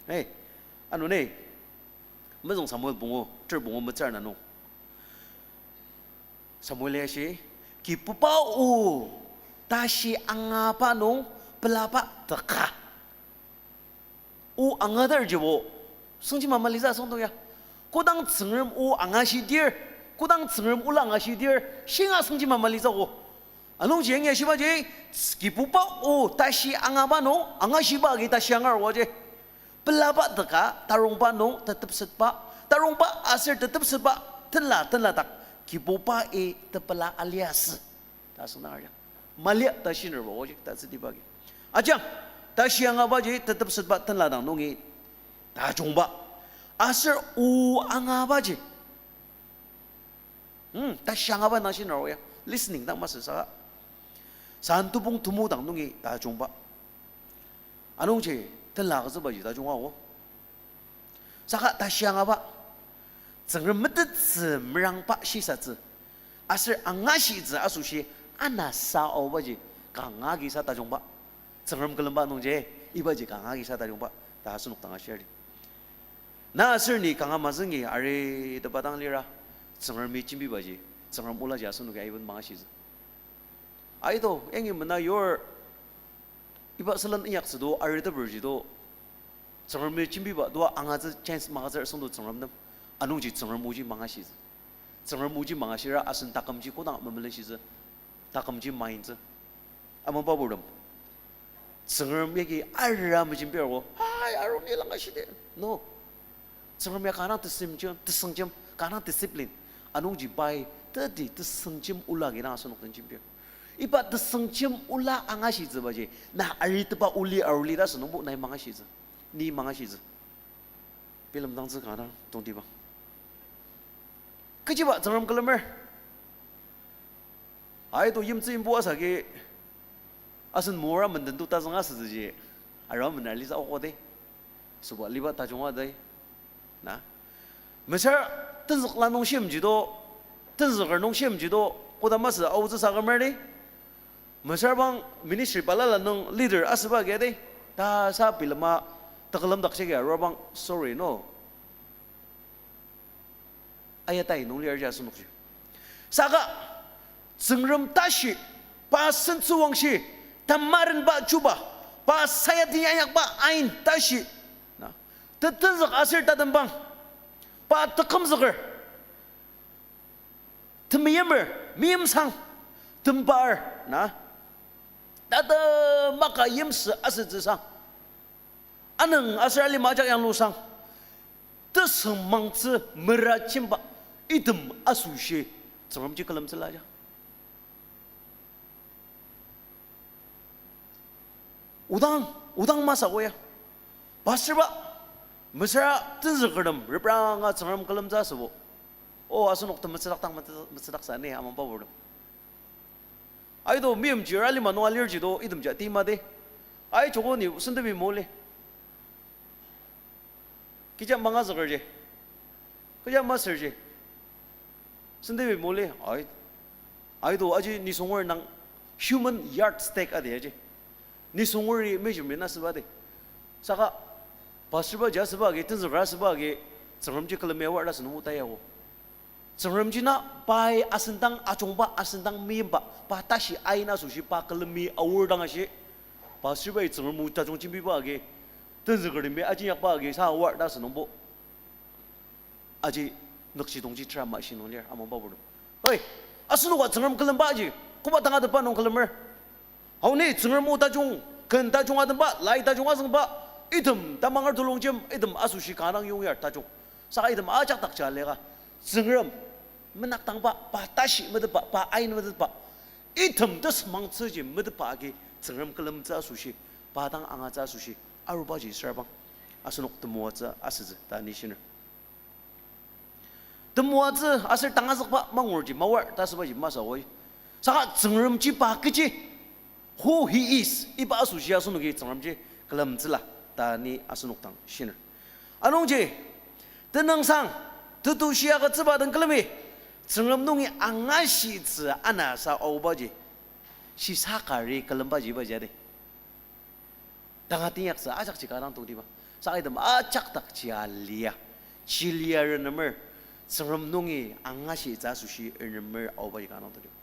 Hey, ano ne. Mezüng Samuel pungu, ter pungu metsür na nung. Samuel ya shi, Kibuba o, tashi angaba nung pelaba teka. O angadarjibo, sengjima malitsü asüngdang ya. Kodang Tsüngrem o angashidir, kodang Tsüngrem ola angashidir, shinga sengjima malitsü ko. Anungji yangi ashibaji, Kibuba o tashi angaba nung, angashiba agi tashi angar oji. Pelaba teka, tarongba nung tetepsetba, tarongba aser tetepsetba, tenla, tenla dak, Kibubai tepela aliasü. Ta asüngdang ya. Malia ta shinerba oji, ta tsütiba agi. Ajang, tashi angabaji, tetepsetba tenla dang nungi, tajungba. Aser o angabaji. Hmm, tashi angaba nung shiner ya. Listening dang masü saka. San tebong temu dang nungi tajungba. Anungji tenla agütsübaji tajungba o. Saka tashi angaba, Tsüngrem metettsü merangba shisatsü, aser angashitsü asoshi anasa aobaji kanga agisa tajungba. Tsüngrem külemba nungji, ibaji kanga agisa tajungba, ta asenok dang ashir di. Na aser ni kanga mazüngi aritepba dang lira, Tsüngremi jembibaji, Tsüngrem olaji asenoki aiben mangashitsü. Aido, yangi mena yur, iba sülen inyaktsü do, ariteperji do, Tsüngremi jembiba do angatsü chance magütsür asüngdo Tsüngrem nem. Anungji Tsüngrem oji mangashitsü. Tsüngrem oji mangashira asen takümji kodang memelenshitsü, takümji maintsü. Amangba purtem. Tsüngrem yagi ara mejembir o, hai, arung ni langashidi. No. Tsüngrem ya kanga tesüngjem, tesüngjem, kanga discipline. Anungji pai, teti tesüngjem ola agi dang asenok den jembir. Iba tesüngjem ola angashitsübaji, na aritepa oli aruli ta asünungbo nai mangashitsü. Ni mangashitsü. Bilemdangtsü kanga tongtibang. Kechiba Tsüngrem külemer. Aido yimtsü yimbo asagi asen mora menden to tazüng asütsüji arua mener alitsü aogo de. Süba liba tajung a de. Na. Mesüra tenzükla nung shimji do, tenzüker nung shimji do, koda masü aotsü sakemer de. Mesüra bang ministry balala nung leader asüba agi de. Ta sa bilema tekülemdak shigi arua bang sorry no. Ayatai nung lir ji asenokji. Saka, Tsüngrem tashi, pa sentsüwangshi, tamarenba chuba, pa sayati inyakba ain tashi. Na, tetenzük aser tatembang, pa tekümzüker, temeyimer, meimsang, tembar, na, tatemaka yimsü asütsüsang. Anüng aser alima ajak yanglusang, tesüngmangtsü merachimba item asoshi Tsüngremji külemtsüla ja. Odang, odang masü ko ya. Pastorba, mesüra tenzükertem repranga Tsüngrem külemtsü asübo. O, asenok temetsüdak dang metsü-, metsüdaksa ni amangba purtem. Aido, meimchir alima nung alirji do, itemji tima de. Ai, joko ni sentemi moli. Kecha mangazükerji. Kecha masürji. Sentemi moli. Ai, aido, aji nisunger nang human yardstick adi aji. Nisung ori measurement asüba di. Saka pastor baji asüba agi, tenzüker asüba agi, Tsüngremji külemi awar ta sünung ta yao. Tsüngremji na pai asüngdang ajungba, asüngdang meimba, pa tashi aina asoshi pa külemi aor dang ashi. Pastor bai Tsüngrem o tajung jembiba agi, tenzükertemi ajinyakba agi sa awar ta sünungbo. Aji nükjidongji drama shi nung lir, amangba purtem. Oi, asenoka Tsüngrem külembaji, koba tangatetba nung külemer. Aoni Tsüngrem o tajung, ken tajung atemba, lai tajung azüngba, item tamanger tulongjem, item asoshi kanga dang yongyar tajung. Saka item ajak dakji aliaka, Tsüngrem menakdangba, pa tashi metetba, pa ain metetba, item tesmangtsüji metetba agi Tsüngrem külemtsü asoshi, pa dang angatsü asoshi, arubaji süra bang asenok temoatsü asütsü ta ni shiner. Temoatsü aser tangazükba mangurji mawar ta asübaji masü oi. Saka Tsüngremji pa kechi, who he is, iba asoshi asenoki Tsüngremji külemtsüla ta ni asenok dang shiner. Anungji, tenüngsang, tetushi agütsüba den külemi, Tsüngrem nungi angashitsü anasa aobaji, shisakari külembaji ibaji adi. Tanga teinyaktsü ajakji kanga dang tongtiba. Saka item ajak dakji alia, chilia renemer, Tsüngrem nungi angashitsü asoshi renemer aobaji kanga dang tongtiba.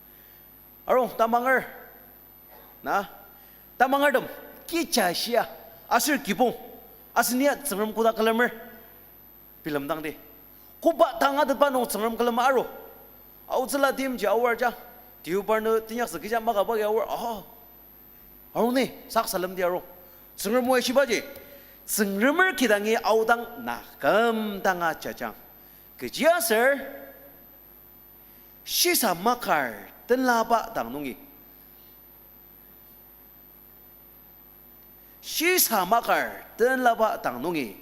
Arung tamanger, na, tamangertem, kecha shia, aser kibong, asen ya Tsüngrem koda külemer, bilemdangdi. Koba tangatetba nung Tsüngrem külema aru. Aotsüla timji aor ja, tiubar nü teinyaktsü kecha makaba agi aor, oh. Arung ni, sak salemdi arung. Tsüngrem o shibaji, Tsüngremer kidangi aodang na kümdanga jajang. Kechiaser, shisa makar tenlaba dang nungi. Shisa makar tenlaba dang nungi.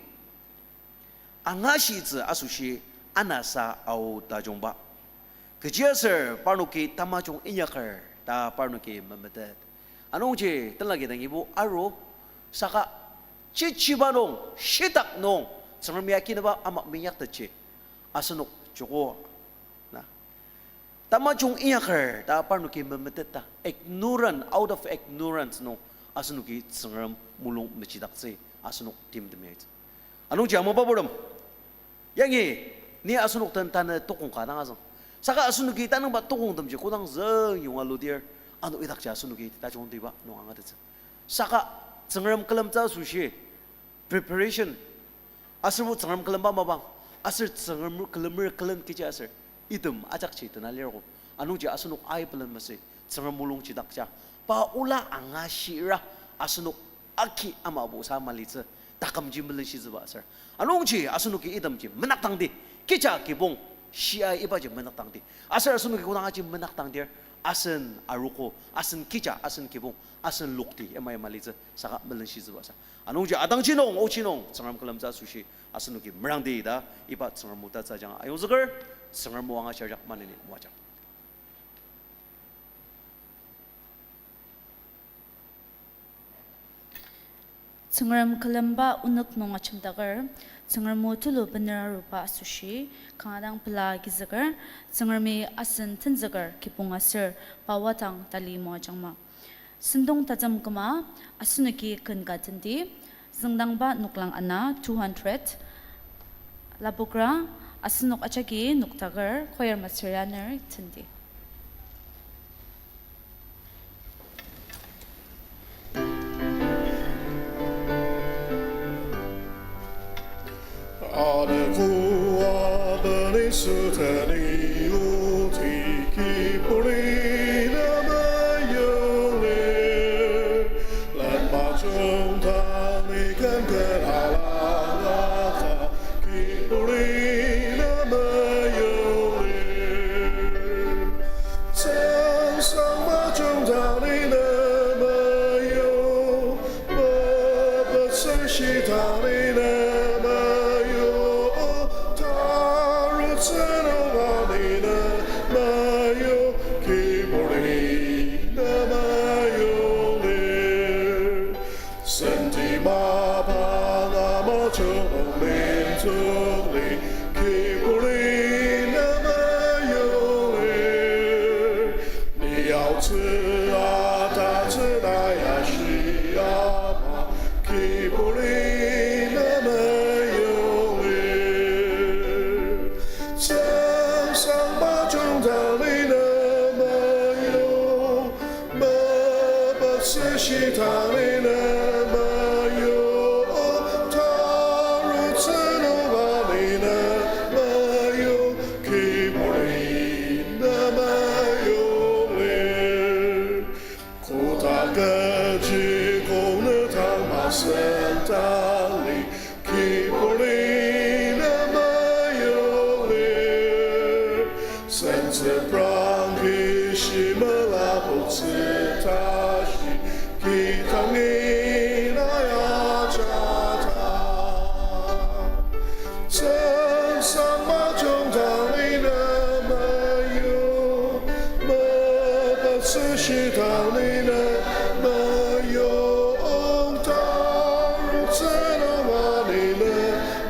Angashitsü asoshi anasa ao tajungba. Kechiaser parnoki tamajung inyaker ta parnoki memetet. Anungji tenlagi dangibo aru saka chichiba nung, shitak nung, Tsüngremi akinaba ama minyaktetji. Asenok joko na tamajung inyaker ta parnoki memeteta, ignorant, out of ignorance nung asenoki Tsüngrem mulung mechidaktsü asenok timtem yaitsü. Anungji amaba purtem, yangi ni asenok den tanü tokong ka dang azüng. Saka asenoki tanüngba tokongtemji kodang züngyonga ludir, ano idakji asenoki tajungtiba nung angatettsü. Saka Tsüngrem külemtsü asoshi preparation, aserbo Tsüngrem külemba mapang, aser Tsüngrem külemer külen kechi aser, item ajakji tena lirgo. Anungji asenok ai pelen masü, Tsüngrem mulung chidakja, pa ola angashira, asenok aki amabo sa malitsü, takümji melenshitsüba aser. Anungji asenoki itemji menakdangdi, kecha kibong, shia ibaji menakdangdi. Aser asenoki kodang aji menakdangdir, asen arogo, asen kecha, asen kibong, asen lokti, yamai malitsü, saka melenshitsüba sa. Anungji atangji nung, ochi nung, Tsüngrem külemtsü asoshi, asenoki merangdi ta, iba Tsüngrem o tatsü ajanga ayongzüker, Tsüngrem o angashir ajak maneni moajang. Tsüngrem külemba onük nung ajemdaker, Tsüngrem o tulu bener aruba asoshi, kanga dang pela agizüker, Tsüngremi asen tenzüker kibong aser pa wadang tali moajangma. Sentong tatem küma, asenoki ken ka tenti, züngdangba noklang ana two hundred, lapokra, asenok ajaki noktaker, choir master aner tenti. Ama kiburi na meyong lir. Tsüngsang majung dang ni na meyong, mepetsü shi dang ni na meyong, tarutsü nunga ni na meyong, kiburi na meyong lir. Kotak kechi kong ne tang masentali, kiburi na meyong lir. Sentsü prang kishi melapotsü tashi, kidangi na ya jata. Tsüngsang majung dang ni na meyong, mepetsü shi dang ni na meyong, tarutsü nunga ni na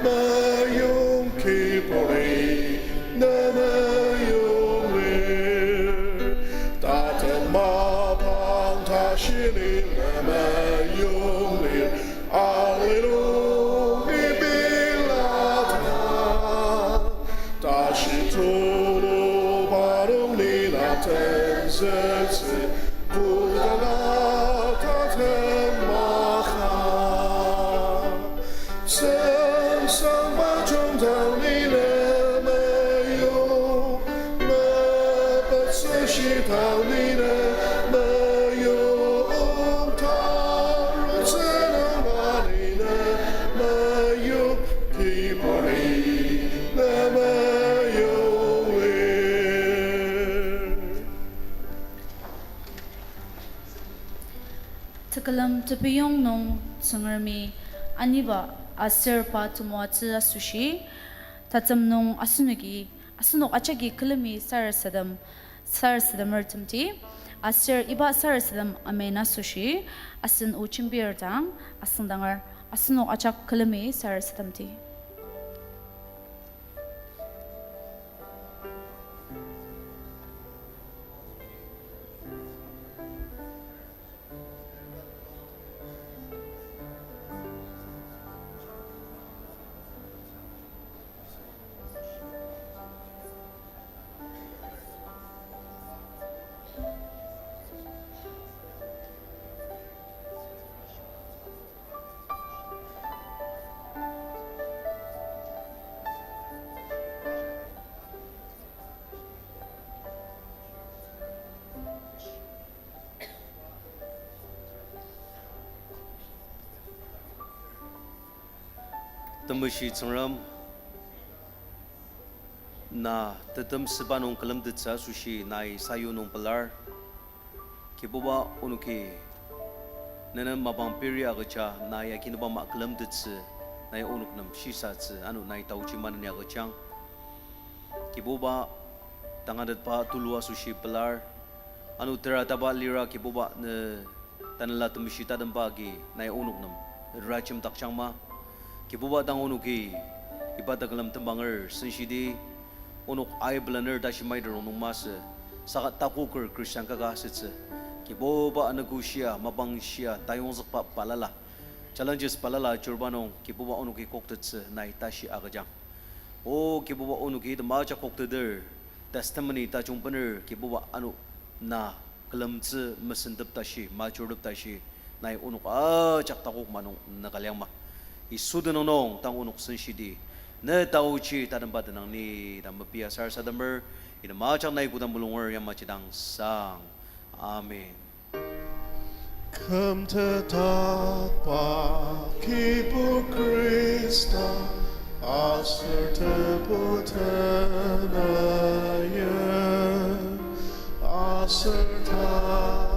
meyong, kiburi na meyong lir. Tatem mapang tashi ni na meyong lir. Alilung ni bilata, tashi tulu parnok ni na tenzüktsü, kodanga tatem maka. Tsüngsang majung dang ni na meyong, mepetsü shi dang ni na meyong, tarutsü nunga ni na meyong, kiburi na meyong lir. Tekülem tepiyong nung Tsüngremi aniba aser pa temoatsü asoshi, tatem nung asenoki, asenok ajaki külemi sarasadem, sarasademer temti, aser iba sarasadem amen asoshi, asen o jembir dang, asüngdanger, asenok ajak külemi sarasademti. Temeshi Tsüngrem, na tetem süba nung külemtettsü asoshi nai sayu nung pelar. Kibuba onoki, ne nem mapang peri agüja nai akinüba ama külemtettsü, nai onok nem shisatsü, ano nai taochi maneni agüjang. Kibuba, tangatetba tulu asoshi pelar. Ano tera taba lira Kibuba ne Tanela Temeshi tatemba agi nai onok nem rajemdakjangma. Kibuba dang onoki iba tekülem tembanger senshidi, onok aibelener tashi maiterong nung masü, saka takoker Christian kaka asütsü. Kibuba anogo shia, mapang shia, tayongzükba balala, challenges balala ajurba nung Kibuba onoki koktettsü nai tashi agüjang. O Kibuba onoki item ajak kokteter, testimony tajung bener Kibuba ano na külemtsü mesentep tashi, majurtep tashi, nai onok ajak takok manung nükaliangma. Yisu tenüng nung tang onok senshidi, ne taochi tatemba tenang ni ta mepia sarasademer, item ajak nai koda mulunger yamaji dang sang. Amen. Kümtetakba Kibur Khrista, aser Tebu temeim, aser ta